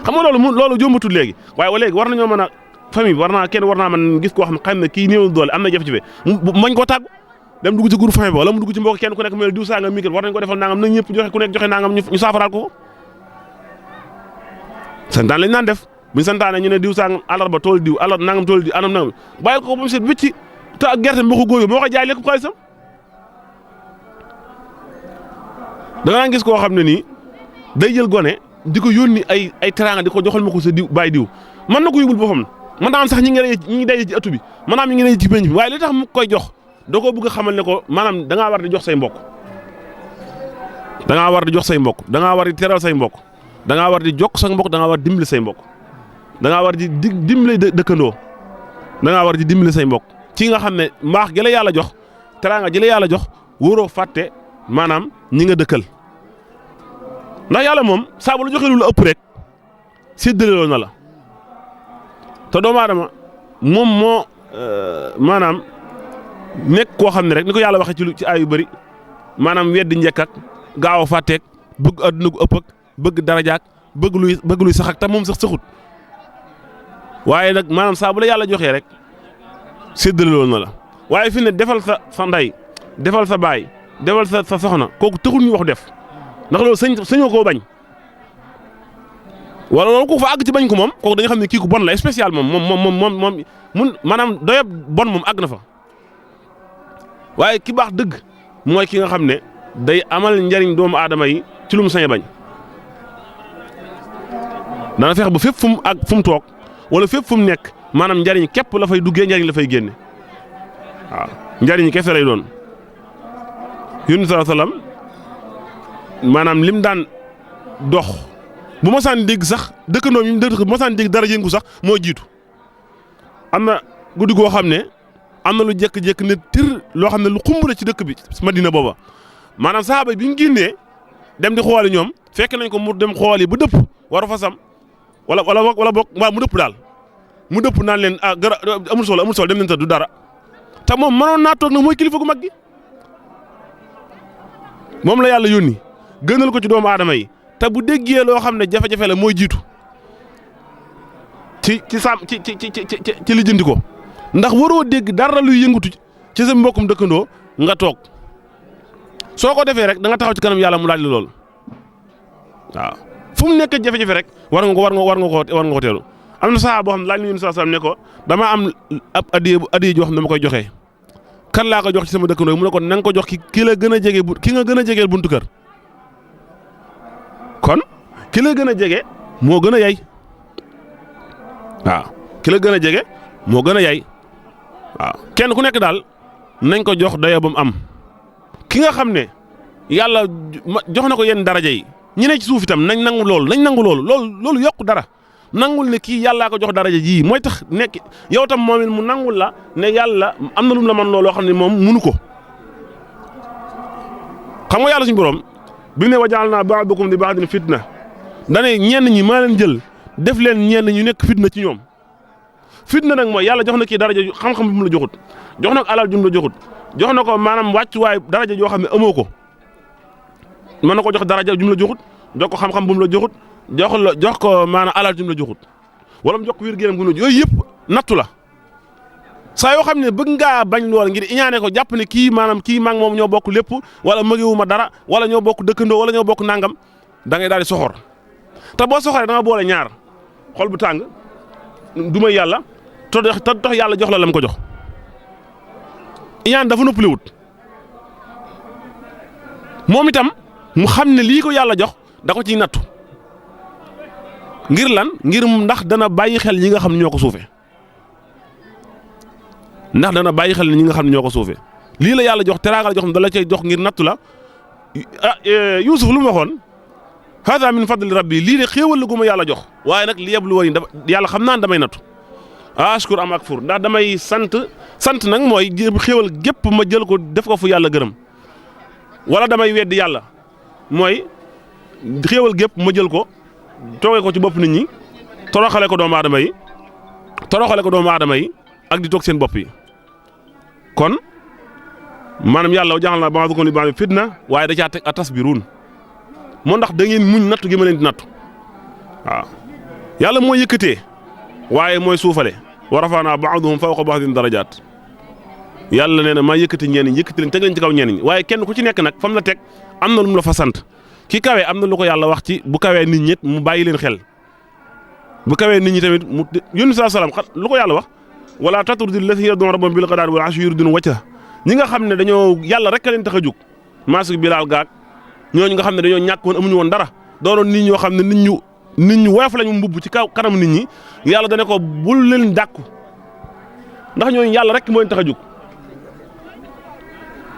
xam nga loolu jombatul léegi waaye léegi war nañoo mën a famille kenn war naa mën gis koo xam ne kii néew doole am na jafe-jafe mañ koo tàggu dem dugg ci groupe famille ba wala mu dugg ci mbokk kenn ku nekk mu ne diw sangam mi war nañ ko defal nangam na ñëpp joxe ku nekk joxe nangam ñu saafaraal ko santaan lañ naan def buñ santaane ñu ne diw sangam àllarba tool diw nangam tool diw anam nangam bàyyil ko ba mu set wicci te ak gerte moo ko góoyoo moo ko jaay lekk xaalisam da nga gis koo xam ne nii day jël gone di ko yónni ay teraanga di ko joxal ma ko sa diw bàyyi diw mën na ko yóbbul boppam mën naa am sax ñi ngi daje ci atu bi maanaam ñi ngi daje ci penc bi waaye li tax mu koy jox da koo bëgg a xamal ne ko maanaam da ngaa war di jox say mbokk da ngaa war di jox say mbokk da ngaa war di teral say mbokk da ngaa war di jokk sa mbokk da ngaa war di dimbali say mbokk da ngaa war di dimbali dëkkandoo da ngaa war di dimbali say mbokk ci nga xam ne mbaax gi la yàlla jox teraanga ji la yàlla jox wóoroo fàtte maanaam ñi nga dëkkal ndax yàlla moom saa bu la joxee lu la ëpp rek séddale na la te doomu aadama moom moo maanaam nekk koo xam ne rek ni ko yàlla waxee ci ay yu bëri maanaam weddi njëkk ak gaaw a fàtteeg bëgg adduna gu ëpp ak bëgg darajaak bëgg luy sax ak te moom sax saxut waaye nag maanaam saa bu la yàlla joxee rek séddale loolu na la waaye fi ne defal sa ndey defal sa baay defal sa soxna kooku taxul ñu wax def ndax loolu sañoo koo bañ wala loolu ku fa àgg ci bañ ko moom kooku dañu xam ne kii ku bon la spécial moom mun maanaam doyab bon moom àgg na fa waaye ki baax dëgg mooy ki nga xam ne day amal njariñ doomu aadama yi ci lu mu sañ a bañ dana fex ba fépp fu mu àgg fu mu toog wala fépp fu mu nekk maanaam njariñ képp la fay duggee njariñ la fay génne waaw njariñ kese lay doon Yunus sallam maanaam lim daan dox bu ma saan dégg sax dëkkandoo mi dëkk bu ma saan dégg dara yëngu sax moo jiitu am na guddi goo xam ne am na lu jékk-jékk ne tir loo xam ne lu xumb la ci dëkk bi Madina booba maanaam saxaaba bi ñu génnee dem di xooli ñoom fekk nañ ko mu dem xooli ba dëpp war a fasam wala bokk waaw mu dëpp daal mu dëpp naan leen amul solo dem nañ ta du dara te moom mënoon naa toog nag mooy kilifa gu mag gi moom la yàlla yónni gënal ko ci doomu aadama yi te bu déggee loo xam ne jafe-jafe la mooy jiitu ci lijjanti ko ndax waroo dégg dara luy yëngatu ci sa mbokkum dëkkandoo nga toog soo ko defee rek da nga taxaw ci kanam yàlla mu laaj la lool waaw fu mu nekk jafe-jafe rek war nga ko teelu am na saxaaba boo xam ne laaj na Yunus sallam ne ko dama am ab addiya joo xam ne dama koy joxe kan laa ko jox ci sama dëkkandoo mu ne ko na nga ko jox ki la gën a jege ki nga gën a jegeel buntu kër kon ki la gën a jege moo gën a yay waaw ki la gën a jege moo gën a yay waaw kenn ku nekk daal nañ ko jox dayoo ba mu am ki nga xam ne yàlla jox na ko yenn daraja yi ñi ne ci suuf itam nañ nangu loolu yokku dara nangul ne kii yàllaa ko jox daraja ji mooy tax nekk yow tam moom it mu nangul la ne yàlla am na lu mu la mën looloo xam ne moom munu ko xam nga yàlla suñu borom bi ne wa ja'alnaa ba'dakum li ba'din fitna dane ñenn ñi maa leen jël def leen ñenn ñu nekk fitna ci ñoom fitna nag mooy yàlla jox na kii daraja xam-xam bi mu la joxut jox na ko alal ju mu la joxut jox na ko maanaam wàccuwaay daraja joo xam ne amoo ko mën na ko jox daraja ju mu la joxut jox ko xam-xam bu mu la joxut jox ko maanaam alal ju mu la joxut wala mu jox ko wér-gu-yaram gu mu la yooyu yëpp nattu la saa yoo xam ne bëgg ngaa bañ lool ngir iñaane ko jàpp ne kii maanaam kii maa ngi moom ñoo bokk lépp wala mëgewuma dara wala ñoo bokk dëkkandoo wala ñoo bokk nangam da ngay daal di soxor te boo soxoree da nga boole ñaar xol bu tàng du may yàlla te tax yàlla jox la lam ko jox iñaan dafa noppaliwut moom itam mu xam ne lii ko yàlla jox da ko ciy nattu ngir lan ngir ndax dana bàyyi xel ñi nga xam ne ñoo ko suufee ndax dana bàyyi xel ñi nga xam ne ñoo ko suufee lii la yàlla jox teraanga la jox da la cay jox ngir nattu la Yuusuf lu mu waxoon hada min fadli rabbi lii de xéewal la gu ma yàlla jox waaye nag li yabluwani yàlla xam naa ne damay nattu ashkur am akfur ndax damay sant nag mooy xéewal gépp ma jël ko def ko fu yàlla gërëm wala damay weddi yàlla mooy xéewal gépp ma jël ko toogee ko ci bopp nit ñi toroxale ko doomu aadama yi ak di toog seen bopp yi kon maanaam yàlla jaxal na ba'dakum li ba'din fitna waaye da caa teg atasbiruun moo ndax da ngeen muñ nattu gi ma leen di nattu waaw yàlla mooy yëkkatee waaye mooy suufale wa rafa'naa ba'dahum fawqa ba'din darajaat yàlla nee na maa yëkkati ñenn ñi yëkkati leen teg leen ci kaw ñenn ñi waaye kenn ku ci nekk nag fam la teg am na lu mu la fa sant ki kawee am na lu ko yàlla wax ci bu kawee nit ñi mu bàyyi leen xel bu kawee nit ñi tamit mu Yunus salaam lu ko yàlla wax wala tatrudi llaziina yad'uuna rabbahum bil ghadaati wal 'ashiyyi yuriiduuna wajhahu ñi nga xam ne dañoo yàlla rek a leen tax a jóg maasuk Bilaal gaag ñooñu nga xam ne dañoo ñàkk woon amuñu woon dara doonoon nit ñoo xam ne nit ñu woyof lañu mbubb ci kaw kanam nit ñi yàlla dane ko bul leen dàkku ndax ñooñu yàlla rek moo leen tax a jóg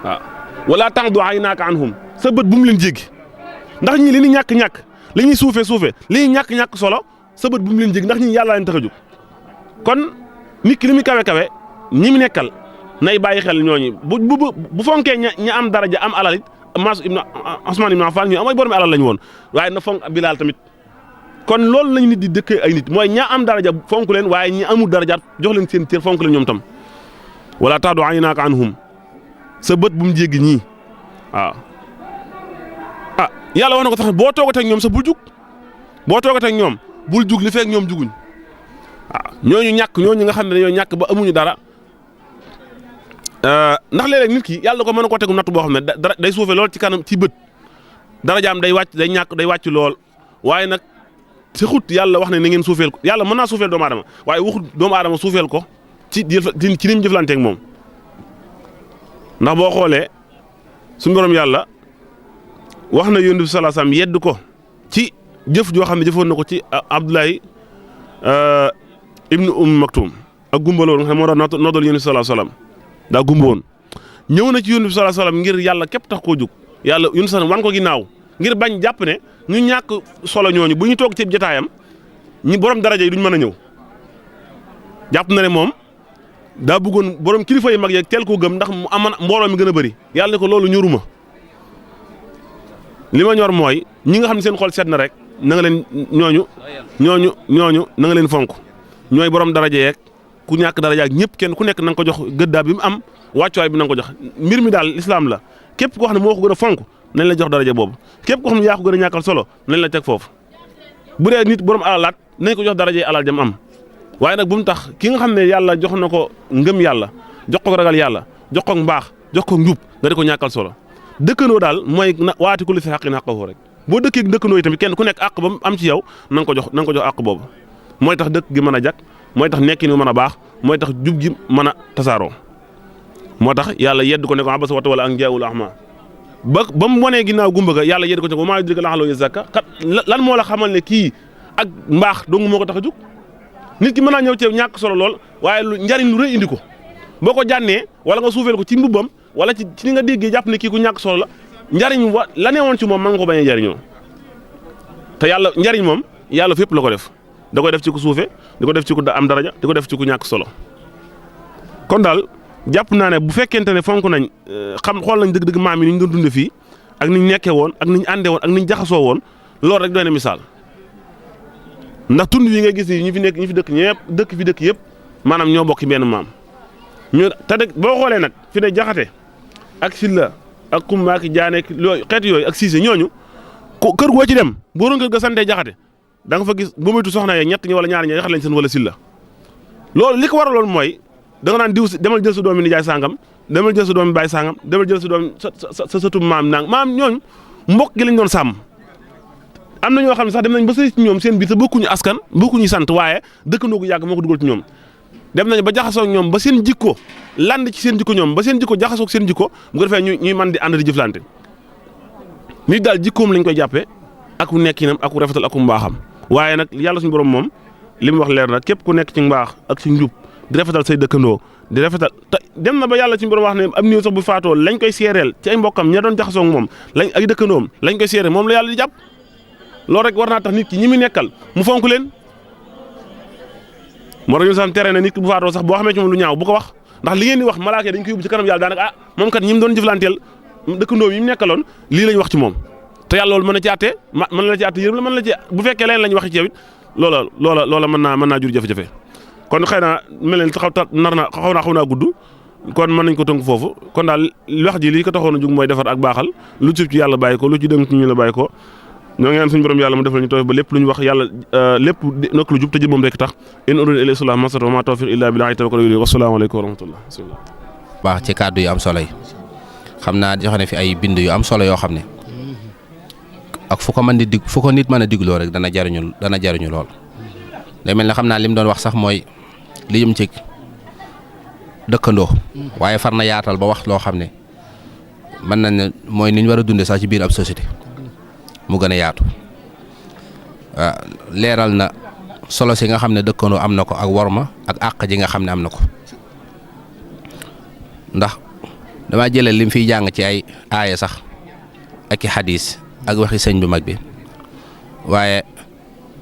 waaw wala ta'du 'aynaaka anhum sa bët bu mu leen jéggi ndax ñii li ñu ñàkk-ñàkk li ñuy suufee li ñuy ñàkk solo sa bët bu mu leen jéggi ndax ñii yàlla leen tax a jóg kon nit ki li muy kawe ñi mu nekkal nay bàyyi xel ñooñu bu fonkee ña am daraja am alal it Usmaan ibn Affaan ñu am ay borom alal lañu woon waaye na fonk Bilaal tamit kon loolu lañ nit di dëkkee ay nit mooy ña am daraja fonk leen waaye ñi amul darajaat jox leen seen cër fonk leen ñoom tam wala ta'du 'aynaaka anhum sa bët bu mu jéggi ñii waaw yàlla wax na ko tax boo toogatee ak ñoom sax bul jug boo toogatee ak ñoom bul jug li fekk ñoom juguñ waaw ñooñu ñàkk ñooñu nga xam ne dañoo ñàkk ba amuñu dara ndax léeg-léeg nit ki yàlla ko mën a ko tegu natt boo xam ne day suufe lool ci kanam ci bët darajaam day wàcc day ñàkk day wàcc lool waaye nag si xut yàlla wax ne na ngeen suufeel ko yàlla mën naa suufeel doomu aadama waaye waxut doomu aadama suufeel ko ci ni mu jëflanteeg moom ndax boo xoolee suñu borom yàlla wax na yonent bi sallallahu alayhi wasallam yedd ko ci jëf joo xam ne jëfoon na ko ci Abdullahi ibnu Maktum ak gumbaloon nga xam moo doon noddal yonent bi sallallahu alayhi wasallam daa gumboon ñëw na ci yonent bi sallallahu alayhi wasallam ngir yàlla képp tax koo jóg yàlla yonent sallam wan ko ginnaaw ngir bañ jàpp ne ñu ñàkk solo ñooñu bu ñu toog ci jotaayam ñi borom daraja yi duñ mën a ñëw jàpp na ne moom daa bëggoon borom kilifa yi mag yeeg teel koo gëm ndax mu amoon mbooloo mi gën a bëri yàlla ne ko loolu ñoruma li ma ñor mooy ñi nga xam ne seen xol seet na rek na nga leen ñooñu na nga leen fonk ñooy borom daraja yeeg ku ñàkk daraja ak ñëpp kenn ku nekk na nga ko jox gëddaa bi mu am wàccuwaay bi na nga ko jox mbir mi daal lislaam la képp koo xam ne moo ko gën a fonk nañ la jox daraja boobu képp koo xam ne yaa ko gën a ñàkkal solo nañ la teg foofu bu dee nit borom alalaat nañ ko jox daraja alal jam am waaye nag bu mu tax ki nga xam ne yàlla jox na ko ngëm yàlla jox ko ragal yàlla jox ko mbaax jox ko njub nga di ko ñàkkal solo dëkkandoo daal mooy waati ku li si xaqin xaqahu rek boo dëkkee dëkkandoo yi tamit kenn ku nekk àq ba mu am ci yow na nga ko jox àq boobu mooy tax dëkk gi mën a jag mooy tax nekkin wi mën a baax mooy tax jub gi mën a tasaaroo moo tax yàlla yedd ko ne ko abasa wa tawalla an jaa'ul a'maa ba mu wanee ginnaaw gumba ga yàlla yedd ko ne ko maa yudrika la'allahu yazakka kat lan moo la xamal ne kii ak mbaax dong moo ko tax a jug nit ki mën naa ñëw ci ñàkk solo lool waaye lu njariñ lu rëy indi ko boo ko jànnee wala nga suufeel ko ci mbubbam wala ci ni nga déggee jàpp ne kii ku ñàkk solo la njariñ la newoon ci moom man nga ko bañ a jariñoo te yàlla njariñ moom yàlla fépp la ko def da koy def ci ku suufe di ko def ci ku am daraja di ko def ci ku ñàkk solo kon daal jàpp naa ne bu fekkente ne fonk nañ xool nañ dëgg-dëgg maam yi ni ñu doon dunde fii ak ni ñu nekkee woon ak ni ñu àndee woon ak ni ñu jaxasoo woon loolu rek doy na misaal ndax tund yi nga gis ñi fi nekk ñi fi dëkk ñëpp dëkk yëpp maanaam ñoo bokki benn maam ñu te de boo xoolee nag fi ne jaxate ak silla ak kumba ak jaane looyu xeetu yooyu ak siise ñooñu kër goo ci dem boo doon kër ga santee jaxate da nga fa gis bu moytu soxna yee ñett ñi wala ñaar ñi jaxat lañ seen wala silla loolu li ko waraloon mooy da nga naan diw demal jël sa doomi nijaay sàngam demal jël sa doomi baay sàngam demal jël sa doomi sa sëtu maam nang maam ñooñu mbokk gi lañ doon sàmm am na ñoo xam ne sax dem nañ ba sëy ci ñoom seen biir te bokkuñu askan bokkuñu sant waaye dëkkandoo gu yàgg moo ko dugal ci ñoom dem nañ ba jaxasoo ak ñoom ba seen jikko land ci seen jikko ñoom ba seen jikko jaxasoo ak seen jikko bu ko defee ñuy mën di ànd di jëflante nit daal jikkoom lañ koy jàppee ak ku nekkinam ak ku rafetal ak ku mbaaxam waaye nag yàlla suñu borom moom li mu wax leer na képp ku nekk ci mbaax ak ci njub di rafetal say dëkkandoo di rafetal te dem na ba yàlla suñu borom wax ne am néew sax bu faatoo lañ koy seereel ci ay mbokkam ña doon jaxasoo ak moom lañ ay dëkkandoom lañ koy seereel moom la yàlla di jàpp loolu rek war naa tax nit ki ñi mu nekkal mu fonk leen moo tax ñu sax tere na nit ki bu faatoo sax boo xamee ci moom lu ñaaw bu ko wax ndax li ngeen di wax malaaka dañ koy yóbbu ci kanam yàlla daanaka moom kat ñi mu doon jëflanteel dëkkandoo yi mu nekkaloon lii lañ wax ci moom te yàlla loolu mën na ci àtte mën na la ci àtte yërëm la mën na la ci bu fekkee leen lañ wax ci yow it loola mën naa jur jafe-jafe kon xëy na mel leen xaw naa gudd kon mën nañ ko tënk foofu kon daal wax ji lii ko taxoon a jug mooy defar ak baaxal lu ci yàlla bàyyi ko lu ci dem ci ñu la bàyyi ko ñoo ngi ñaan suñu borom yàlla mu defal ñu tawfiq ba lépp lu ñu wax yàlla lépp nekk lu jub te jëm moom rek tax in uriidu illal islaaha mastata'tu wa maa tawfiiqii illaa billaah tawakkaltu alayhi wa salaamu aleykum wa rahmatullah baax ci kàddu yu am solo yi xam naa joxe ne fi ay bind yu am solo yoo xam ne ak fu ko nit mën a digloo rek dana jariñu lool day mel ne xam naa li mu doon wax sax mooy li jëm ci dëkkandoo waaye far na yaatal ba wax loo xam ne mën nañ ne mooy ni ñu war a dundee sax ci biir ab société mu gën a yaatu leeral na solo si nga xam ne dëkkandoo am na ko ak worma ak àq ji nga xam ne am na ko ndax dama jëlee lim fiy jàng ci ay aaya sax ak i xadiis ak waxi sëñ bu mag bi waaye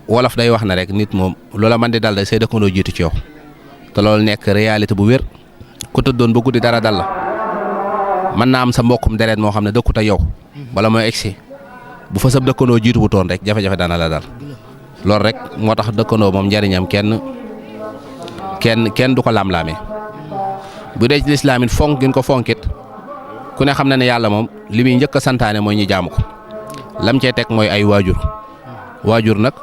wolof day wax na rek nit moom loola man di dal day say dëkkandoo jiitu ci yow te loolu nekk réalité bu wér ku tëddoon ba guddi dara dal la mën naa am sa mbokkum deret moo xam ne dëkkut ak yow bala mooy egsi bu fa sab dëkkandoo jiitu bu toon rek jafe-jafe dana la dal loolu rek moo tax dëkkandoo moom njariñam kenn du ko lam-laamee bu dee ci lislaam it fonk gën ko fonkit ku ne xam na ne yàlla moom li muy njëkk a santaane mooy ñu jaamu ko lam cee teg mooy ay waajur nag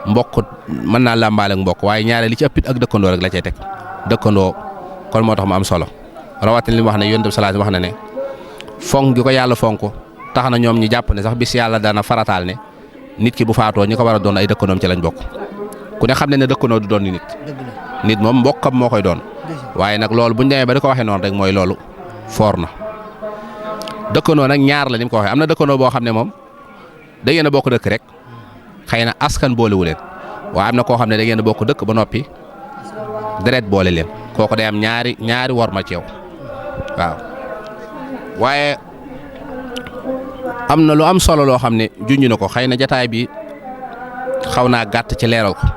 mbokk mën naa làmbaale ak mbokk waaye ñaare li ci ëppit ak dëkkandoo rek la cee teg dëkkandoo kon moo tax mu am solo rawatina li mu wax ne Yonent bi sallallahu alayhi wasallam wax na ne fonk gi ko yàlla fonk tax na ñoom ñi jàpp ne sax bis yàlla dana farataal ne nit ki bu faatoo ñi ko war a doon ay dëkkandoom ci lañ bokk ku ne xam ne dëkkandoo du doon nit moom mbokkam moo koy doon waaye nag loolu buñ demee ba di ko waxee noonu rek mooy loolu foor na dëkkandoo nag ñaar la ni mu ko waxee am na dëkkandoo boo xam ne moom da ngeen a bokk dëkk rek xëy na askan boolewu leen waaye am na koo xam ne da ngeen a bokk dëkk ba noppi deret boole leen kooku day am ñaari worma ci yow waaw waaye am na lu am solo loo xam ne junj na ko xëy na jataay bi xaw naa gàtt ci leeral ko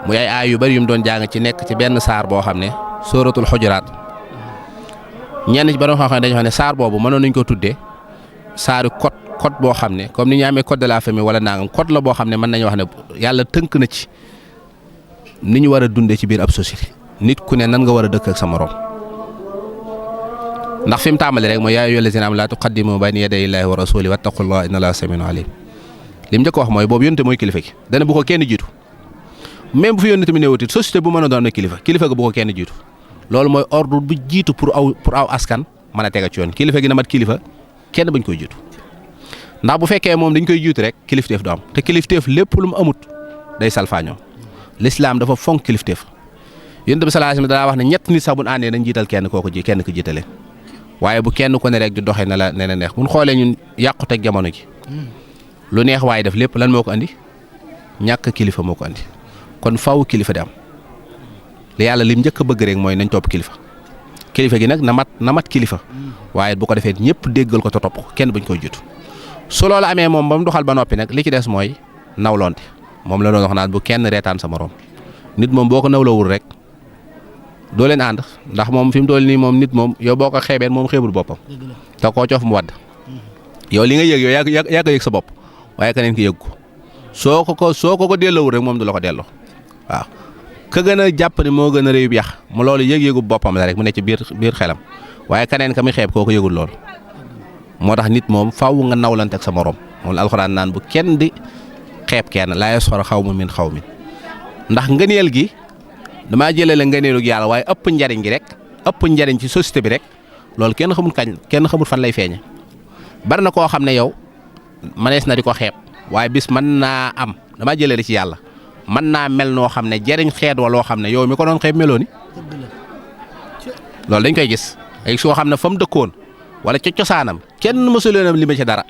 muy ay aay yu bari yu mu doon jàng ci nekk ci benn saar boo xam ne sóoratul xujuraat ñenn ci borom xam-xam dañoo xam ne saar boobu mënoon nañu ko tuddee saaru code boo xam ne comme ni ñu amee code de la famille wala nangam code la boo xam ne mën nañu wax ne yàlla tënk na ci ni ñu war a dundee ci biir ab société nit ku ne nan nga war a dëkk ak sa morom ndax fi mu tàmbali rek mooy yaa ayyuhal lazina aamanu laa tuqaddimu bayna yaday llaahi wa rasuulihi wattaqullaaha inna llaaha samii'un aliim li mu njëkk wax mooy boobu yónte mooy kilifa gi dana bu ko kenn jiitu même bu fi yónne tamit néewutit société bu mën a doon na kilifa ga bu ko kenn jiitu loolu mooy ordre bu jiitu pour aw askan mën a tega ci yoon kilifa gi na mat kilifa kenn bañ koy jiitu ndax bu fekkee moom dañ koy jiitu rek kilifteef du am te kilifteef lépp lu mu amut day salfaañoo l'islam dafa fonk kilifteef yonent bi sallallahu alayhi wasallam daa wax ne ñett nit sax bu ñu àndee nañ jiital kenn ko jiitale waaye bu kenn ko ne rek di doxee ne la neex bu ñu xoolee ñun yàquteg jamono ji lu neex waaye def lépp lan moo ko andi ñàkk kilifa moo ko andi kon faaw kilifa di am li yàlla lim njëkk a bëgg rek mooy nañ topp kilifa gi nag na mat kilifa waaye bu ko defee ñëpp déggal ko te topp ko kenn bañ koy jiitu su loolu amee moom ba mu doxal ba noppi nag li ci des mooy nawlonte moom la doon wax naan bu kenn reetaan sa morom nit moom boo ko nawlawul rek doo leen ànd ndax moom fi mu toll nii moom nit moom yow boo ko xeebeen moom xeebul boppam te koo coof mu wadd yow li nga yëg yow yaa ko yëg sa bopp waaye keneen ki yëg ko soo ko delloowul rek moom du la ko delloo waaw ka gën a jàpp ne moo gën a réyub yax mu loolu yëg-yëgu boppam la rek mu ne ci biir xelam waaye keneen ka mi xeeb koo ko yëgul loolu moo tax nit moom faaw nga nawlante ak sa morom moom la alxuraan naan bu kenn di xeeb kenn laa yasxar xawmun min xawmin ndax ngëneel gi damaa jëlee la ngëneelug yàlla waaye ëpp njariñ gi rek ëpp njariñ ci société bi rek loolu kenn xamul fan lay feeñe bari na koo xam ne yow manees na di ko xeeb waaye bis mën naa am damaa jëlee rek ci yàlla mën naa mel noo xam ne jariñ xeet wa loo xam ne yow mi ko doon xeeb meloo ni loolu dañ koy gis ay soo xam ne fa mu dëkkoon wala ca cosaanam kenn mësuleen li ma ci dara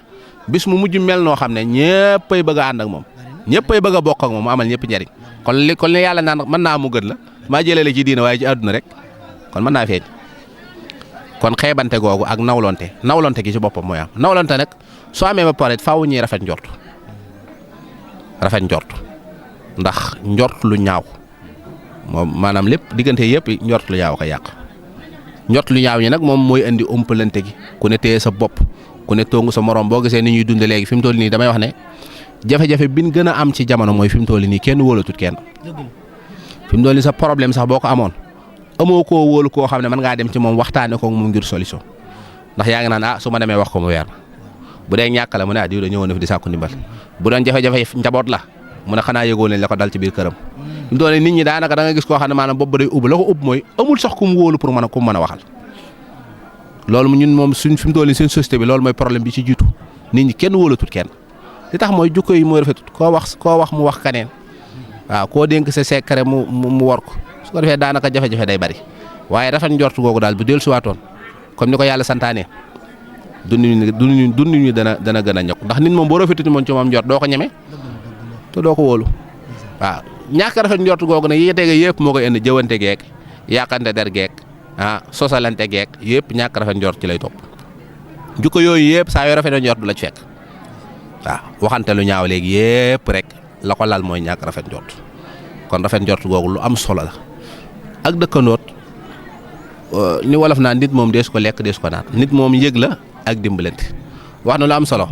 bis mu mujj mel noo xam ne ñëppay bëgg a ànd ak moom ñëppay bëgg a bokk ak moom mu amal ñëpp njariñ kon li yàlla naan mën naa mu gën la maa jëlee la ci diina waaye ci àdduna rek kon mën naa feeñ kon xeebante googu ak nawlonte gi ci boppam mooy am nawlonte nag soo amee ba pare faaw ñuy rafet njort ndax njort lu ñaaw moom maanaam lépp diggante yëpp njort lu ñaaw ko yàq njort lu ñaaw ñi nag moom mooy indi umpalante gi ku ne téye sa bopp ku ne tongu sa morom boo gisee ni ñuy dunde léegi fi mu toll nii damay wax ne jafe-jafe bi ñu gën a am ci jamono mooy fi mu toll nii kenn wóolatut kenn fi mu toll nii sa problème sax boo ko amoon amoo koo wóolu koo xam ne mën ngaa dem ci moom waxtaane ko moom ngir solution ndax yaa ngi naan su ma demee wax ko mu weer bu dee ñàkk la mu ne diw da ñëwoon na fi di sàkku ndimbal bu doon jafe-jafe njaboot la mu ne xanaa yëgoo leen la ko dal ci biir këram fi mu toll nii nit ñi daanaka da nga gis koo xam ne maanaam bopp ba day ubb la ko ubb mooy amul sax ku mu wóolu pour mën a waxal loolu ñun moom suñ fi mu toll nii seen société bi loolu mooy problème bi ci jiitu nit ñi kenn wóolatut kenn li tax mooy jukko yi mooy rafetut koo wax mu wax kaneen waaw koo dénk sa secret mu war ko su ko defee daanaka jafe-jafe day bari waaye rafet njort googu daal bu dellusiwaatoon comme ni ko yàlla santaane dund ñu dana gën a ñokk ndax nit moom boo rafetut moom ci moom njort doo ko ñeme te doo ko wóolu waaw ñàkk rafet njort googu nag yi tege yëpp moo koy indi jëwante geek yàqante der geek sosalante geek yëpp ñàkk rafet njort ci lay topp jukko yooyu yëpp saa yoo rafet njort du la ci fekk waaw waxante lu ñaaw léegi yëpp rek la ko lal mooy ñàkk rafet njort kon rafet njort googu lu am solo la ak dëkkandoot ni wolof naan nit moom dees ko lekk dees ko naan nit moom yëg la ak dimbalante wax na lu am solo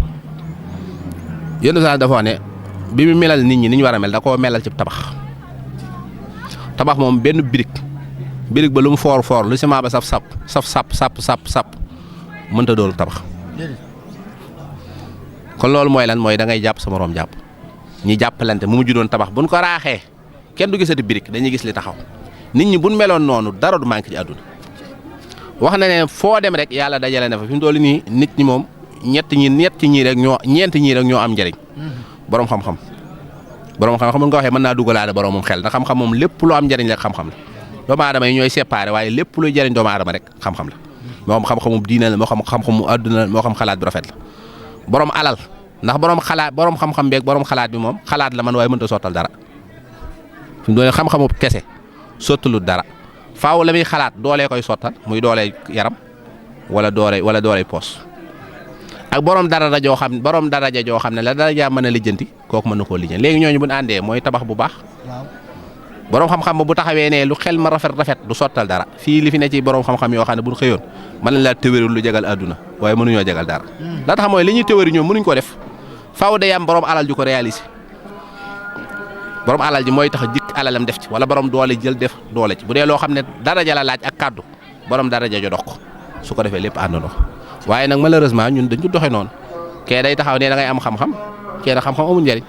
yéen saa dafa wax ne bi mu melal nit ñi ni ñu war a mel da koo melal ci tabax moom benn birig ba lu mu foor lu ciment ba sap mënta doon tabax kon loolu mooy lan mooy da ngay jàpp sa moroom jàpp ñi jàppalante mu mujj doon tabax buñ ko raaxee kenn du gisati birik dañuy gis li taxaw nit ñi buñ meloon noonu dara du manqué ci àdduna wax na ne foo dem rek yàlla dajale na fa fi mu toll nii nit ñi moom ñeent ñii rek ñoo am njëriñ borom xam-xam bu nga waxee mën naa dugalaale boromum xel ndax xam-xam moom lépp lu am njëriñ rek xam-xam la doomu aadama yi ñooy séparé waaye lépp luy jëriñ doomu aadama rek xam-xam la moo xam xam-xamu diine la moo xam xam-xamu àdduna la moo xam xalaat bu rafet la borom alal ndax borom xam-xam beeg borom xalaat bi moom xalaat la man waaye mënta sottal dara fi mu doon xam-xamu kese sottalut dara faaw la muy xalaat doolee koy sottal muy doolee yaram wala dooley poos ak borom daraja joo xam ne la daraja mën a lijjanti kooku mën na koo lijjanti léegi ñooñu bu ñu àndee mooy tabax bu baax borom xam-xam ba bu taxawee ne lu xel ma rafet du sottal dara fii li fi ne ci borom xam-xam yoo xam ne bu ñu xëyoon mën nañ laa tëwéerul lu jagal àdduna waaye mënuñoo jagal dara la tax mooy li ñuy tëwéeri ñoom mënuñ ko def faaw day am borom alal ju ko réaliser borom alal ji mooy tax a jikk alalam def ci wala borom doole jël def doole ci bu dee loo xam ne daraja la laaj ak kàddu borom daraja jo dox ko su ko defee lépp àndandoo waaye nag malheureusement ñun dañ ko doxee noonu kee day taxaw ne da ngay am xam-xam kee na xam-xam amul njëriñ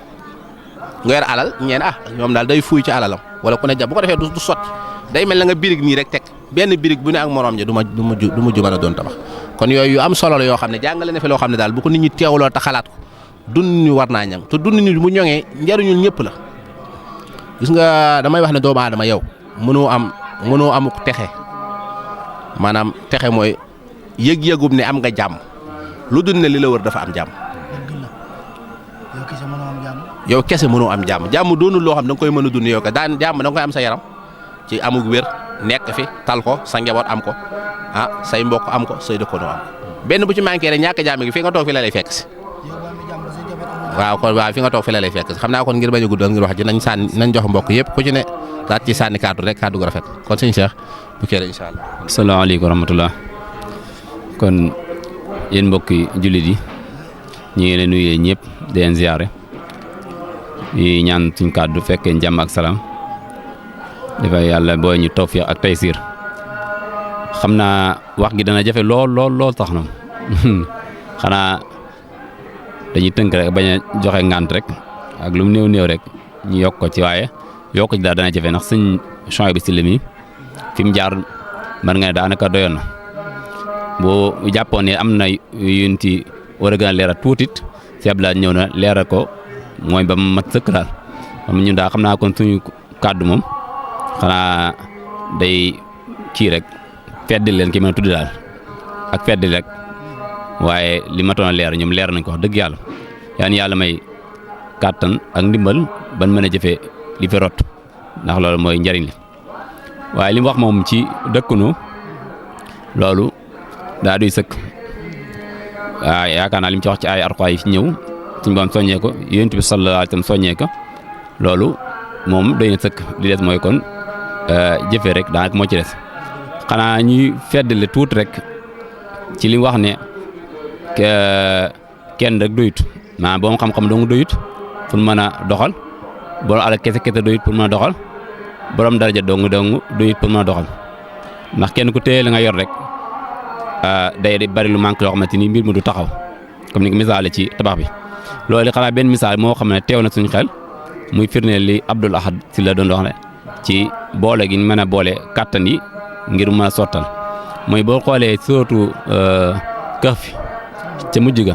nga yor alal ñeen ñoom daal day fuuy ci alalam wala ku ne jàpp bu ko defee du sotti day mel na nga birig nii rek teg benn birig bu ne ak morom ja du mujj mën a doon tabax kon yooyu yu am solo la yoo xam ne jàngale na fi loo xam ne daal bu ko nit ñi teewloo ta xalaat ko dund ñu war naa ñang te dund ñu bu ñoŋee njariñul ñëpp la gis nga damay wax ne doomu aadama yow mënoo amuk texe maanaam texe mooy yëg-yëgub ne am nga jàmm lu dul ne li la wër dafa am jàmm yow kese mënoo am jàmm doonul loo xam da nga koy mën a dund yow ko daan jàmm da nga koy am sa yaram ci amug wér nekk fi tal ko sa njaboot am ko say mbokk am ko say dëkkandoo am ko benn bu ci manqué rek ñàkk jàmm gi fi nga toog fi la lay fekk si waaw kon waaw fi nga toog fi la lay fekk xam naa kon ngir bañ a guddal ngir wax ji nañ jox mbokk yëpp ku ci ne daat ci sànni kaddu rek kaddu gu rafet kon sëñ Cheikh bu kee incha allah. asalaamaaleykum wa rahmatulah kon yéen mbokki jullit yi ñu ngi leen nuyee ñëpp di leen ziare yi ñaan suñ kaddu fekkee jàmm ak salaam dafay yàlla booy ñu tawfiq ak taysiir xam naa wax gi dana jafe lool tax na xanaa dañuy tënk rek bañ a joxe ngant rek ak lu mu néew rek ñu yokk ko ci waaye yokk ci daal dana jafe ndax sëñ Chouaïbou bi Sylla mi fi mu jaar mën nga ne daanaka doyoon na boo jàppoon ne am na yuñ ci war a gën a leeral tuutit si Abdoulaye ñëw na leeral ko mooy ba mu mat sëkk daal xam ñun daal xam naa kon suñu kàddu moom xanaa day kii rek feddil leen ki mën a tudd daal ak feddil rek waaye li ma toon a leer ñoom leer nañ ko wax dëgg yàlla yaan yàlla may kàttan ak ndimbal ban mën a jëfee li fi rot ndax loolu mooy njariñ li waaye li mu wax moom ci dëkkunu loolu daa duy sëkk waaw yaakaar naa li mu ci wax ci ay Alxuraan yi fi ñëw suñu boom soññee ko Yonent bi sallallahu alayhi wa sallam soññee ko loolu moom doy na sëkk li des mooy kon jëfee rek daanaka moo ci des xanaa ñuy feddale tuuti rek ci li mu wax ne kenn rek doyut maanaam boom xam-xam dong doyut pour mën a doxal borom alal kese doyut pour mën a doxal borom daraja dong doyut pour mën a doxal ndax kenn ku téye la nga yor rek day bari lu manque loo xamante ni mbir mi du taxaw comme ni ko misaale ci tabax bi loolu xanaa benn misaal moo xam ne teew na suñu xel muy firndeel li Abdoul Ahad Sylla doon wax ne ci boole gi ñu mën a boole kàttan yi ngir mën a sottal mooy boo xoolee surtout Kahf ca mujj ga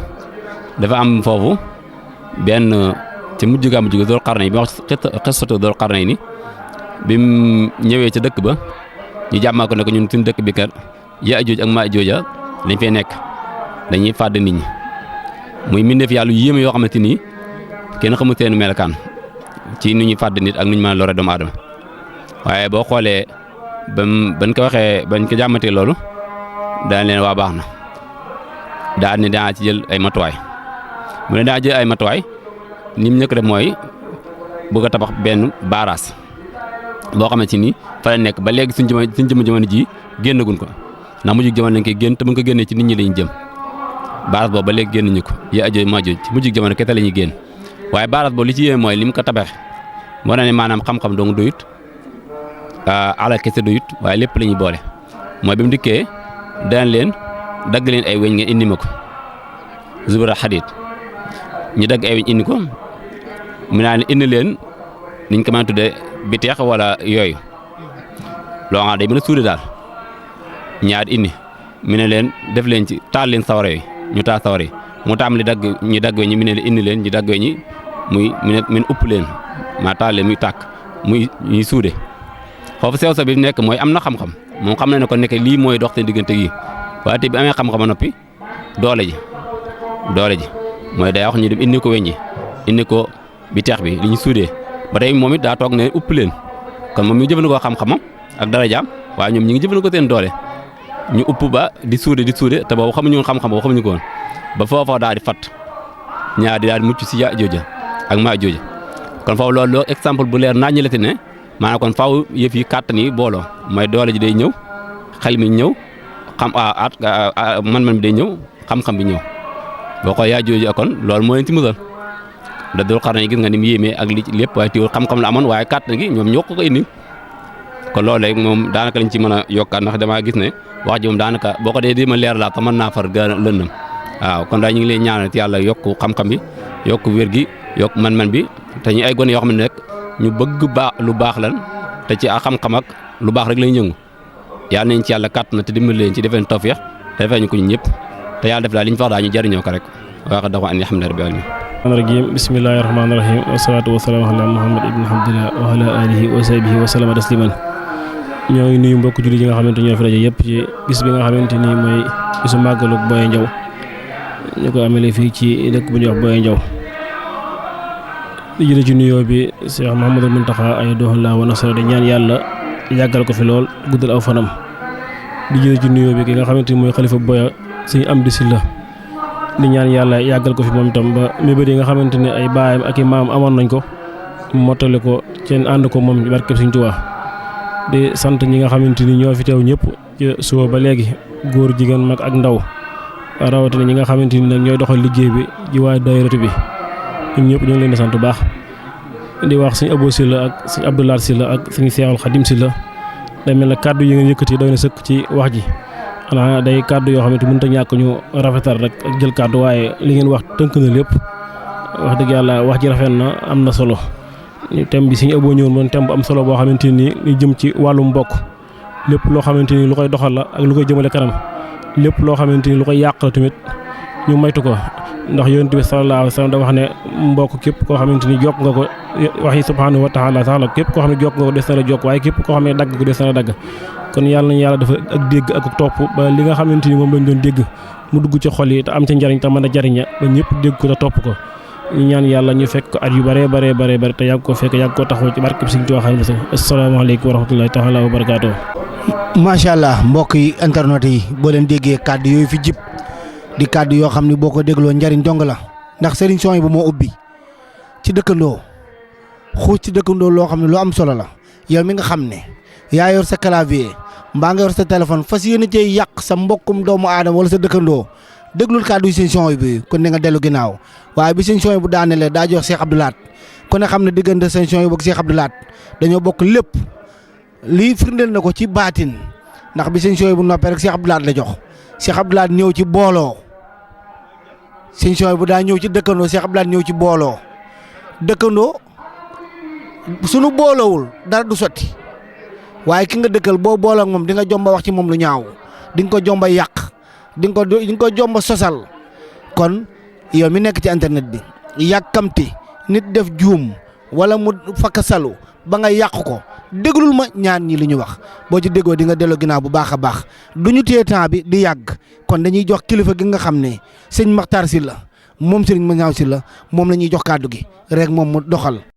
dafa am foofu benn ca mujj ga Dul Qarnayn bi wax xisatu Dul Qarnayn ni bi mu ñëwee ca dëkk ba ñu jàmmaa ko ne ko ñun suñu dëkk bi kat Yaajuuj ak Maajuuj dañ fay nekk dañuy fàdd nit ñi muy mbindeef yàlla yu yéeme yoo xamante ni kenn xamul seen melokaan ci nu ñuy fàdd nit ak nu ñu mën a lore doomu aadama waaye boo xoolee bañ ko waxee bañ ko jàmmatee loolu daan leen waa baax na daal ne daa ci jël ay matuwaay mu ne daa jël ay matuwaay ni mu njëkk def mooy bëgg a tabax benn baaraas boo xamante ni fa la nekk ba léegi suñ jamono ji génnaguñ ko ndax mujj jamono lañ koy génn te bu ñu ko génnee ci nit ñi lañu jëm baaraas boobu ba léegi génnuñu ko Yaajuuj Maajuuj ci mujj jamono kese la ñuy génn waaye baaraas boobu li ci yéeme mooy li mu ko tabaxe moo ne maanaam xam-xam dong doyut alal kese doyut waaye lépp la ñuy boole mooy bi mu dikkee daan leen dagg leen ay weñ ngeen indi ma ko zubra xadid ñu dagg ay weñ indi ko mu naa ne indi leen niñ ko mën a tuddee biteex wala yooyu loo xam day mën a suude daal ñaar indi mu ne leen def leen ci taal leen sawara yi ñu taal sawara yi mu taam li dagg ñi dagg weñ ñi mu ne leen indi leen ñu dagg weñ ñi muy mu upp leen maa taal leen muy tàkk muy ñuy suude foofu sew sa bi nekk mooy am na xam-xam moom xam na ne ko nekk lii mooy dox seen diggante yi waaye te bi amee xam-xam a noppi doole ji mooy day wax ñu dem indi ko weñ ñi indi ko bi teex bi li ñu suudee ba tey moom it daa toog ne upp leen kon moom mi ngi jëfandikoo xam-xamam ak darajaam waaye ñoom ñi ngi jëfandikoo seen doole ñu upp ba di suude te boobu xamuñu xam-xam boobu xamuñu ko woon ba foofa daal di fat ñaar di daal di mucc si yaa jooja ak maa jooja kon foofu loolu exemple bu leer naññi la ti ne maanaam kon faaw yëf yi kàttan yi booloo mooy doole ji day ñëw xel mi ñëw man bi day ñëw xam-xam bi ñëw boo ko yaa jooju kon loolu moo leen ci musal da dul xarna yi gis nga ni mu yéemee ak li lépp waaye teewul xam-xam la amoon waaye kàttan gi ñoom ñoo ko indi kon loolu rek moom daanaka lañ ci mën a yokkaat ndax damaa gis ne wax ji moom daanaka boo ko dee di ma leer laa te mën naa far gën a lëndëm waaw kon daal ñu ngi leen ñaanal ci yàlla yokk xam-xam bi yokk wér gi yokk man-man bi te ñu ay gone yoo xam ne rek ñu bëgg lu baax lan te ci xam-xam ak lu baax rek lañ yëngu yàlla nañ ci yàlla kàttan te dimbali leen ci defeen tawfiix te defee ñu ko ñun ñëpp te yàlla def daal li ñu wax daal ñu jëriñoo ko rek waax dafa an alhamdulilah rabbil alamin rajim bismillahi rahmaani rahim wasalaatu wasalaamu ala muhammad ibn abdillah wa ala alihi wa sahbihi wa salama tasliman ñoo ngi nuyu mbokk julli yi nga xamante ñoo fi daje yëpp ci bis bi nga xamante ni mooy bisu màggalu Boye Ndiaw ñu ko amele fii ci dëkk bu ñuy wax Boye Ndiaw di jële ci nuyoo bi Cheikh Mouhamadou Mountakha ayyadahu wa nasara di ñaan yàlla yàggal ko fi lool guddal aw fanam di jële ci nuyoo bi ki nga xamante ni mooy xalifa Boye Sëñ Amdi Silla di ñaan yàlla yàggal ko fi moom itam ba mébét yi nga xamante ne ay baayam ak i maam amoon nañ ko mottali ko seen ànd ko moom barkeb Sëñ Tuubaa di sant ñi nga xamante ni ñoo fi teew ñëpp ci suba ba léegi góor jigéen mag ak ndaw rawatina ñi nga xamante ni nag ñooy doxal liggéey bi ji waa daayiratu bi ñun ñëpp ñu ngi leen di sant bu baax di wax Sëñ Abo Silla ak Sëñ Abdoulaye Silla ak Sëñ Seexul Xadim Silla day mel ne kàddu yi ngeen yëkkati doy na sëkk ci wax ji xanaa day kàddu yoo xamante mënut a ñàkk ñu rafetal rek ak jël kàddu waaye li ngeen wax tënk na lépp wax dëgg yàlla wax ji rafet na am na solo thème bi Sëñ Abo ñëwoon moom thème bu am solo boo xamante ni li jëm ci wàllum mbokk lépp loo xamante ni lu koy doxal la ak lu koy jëmale kanam lépp loo xamante ni lu koy yàq la tamit ñu maytu ko ndax Yonent bi sallallahu alayhi wa sallam da wax ne mbokk képp koo xamante ni jokk nga ko wax yi subhanahu wa taala taala képp koo xam ne jokk nga ko des na la jokk waaye képp koo xam ne dagg ko des na la dagg kon yàlla nañu yàlla dafa ak dégg ak topp ba li nga xamante ni moom lañ doon dégg mu dugg ci xol yi te am ca njariñ te mën a jariña ba ñëpp dégg ko te topp ko ñu ñaan yàlla ñu fekk ko at yu bare te yàgg ko fekk yàgg koo taxaw ci barkeb Sëñ Tuubaa xadim sa asalaamaaleykum wa rahmatullahi taala wa barakaatu. macha allah mbokk yi internet yi boo leen déggee kàddu yooyu fi jib di kàddu yoo xam ne boo ko dégloo njariñ dong la ndax Serigne Souhaïbou moo ubbi ci dëkkandoo xuus ci dëkkandoo loo xam ne lu am solo la yow mi nga xam ne yaa yor sa clavier mbaa nga yor sa téléphone fas yéene cee yàq sa mbokkum doomu aadama wala sa dëkkandoo déglul kàddu yi Serigne Souhaïbou kon ne nga dellu ginnaaw waaye bi Serigne Souhaïbou daanelee daa jox Cheikh Abdou Lahad kon ne xam ne diggante Serigne Souhaïbou ak Cheikh Abdou Lahad dañoo bokk lépp lii firndeel na ko ci baatin ndax bi Serigne Souhaïbou noppee rek Cheikh Abdou Lahad la jox Cheikh Abdou Lahad ñëw ci booloo Serigne Souhaïbou daa ñëw ci dëkkandoo Cheikh Abdou Lahad ñëw ci booloo dëkkandoo suñu booloowul dara du sotti waaye ki nga dëkkal boo booloo ak moom di nga jomba wax ci moom lu ñaaw di nga ko jomba yàq di nga ko jomba sosal kon yow mi nekk ci internet bi yàkkamti nit def juum wala mu fakk salu ba nga yàq ko déglul ma ñaan ñi li ñu wax boo ci déggoo di nga delloo ginnaaw bu baax a baax du ñu téye temps bi di yàgg kon dañuy jox kilifa gi nga xam ne sëñ Makhtar Sylla moom Serigne Makhtar Sylla moom la ñuy jox kàddu gi rek moom mu doxal.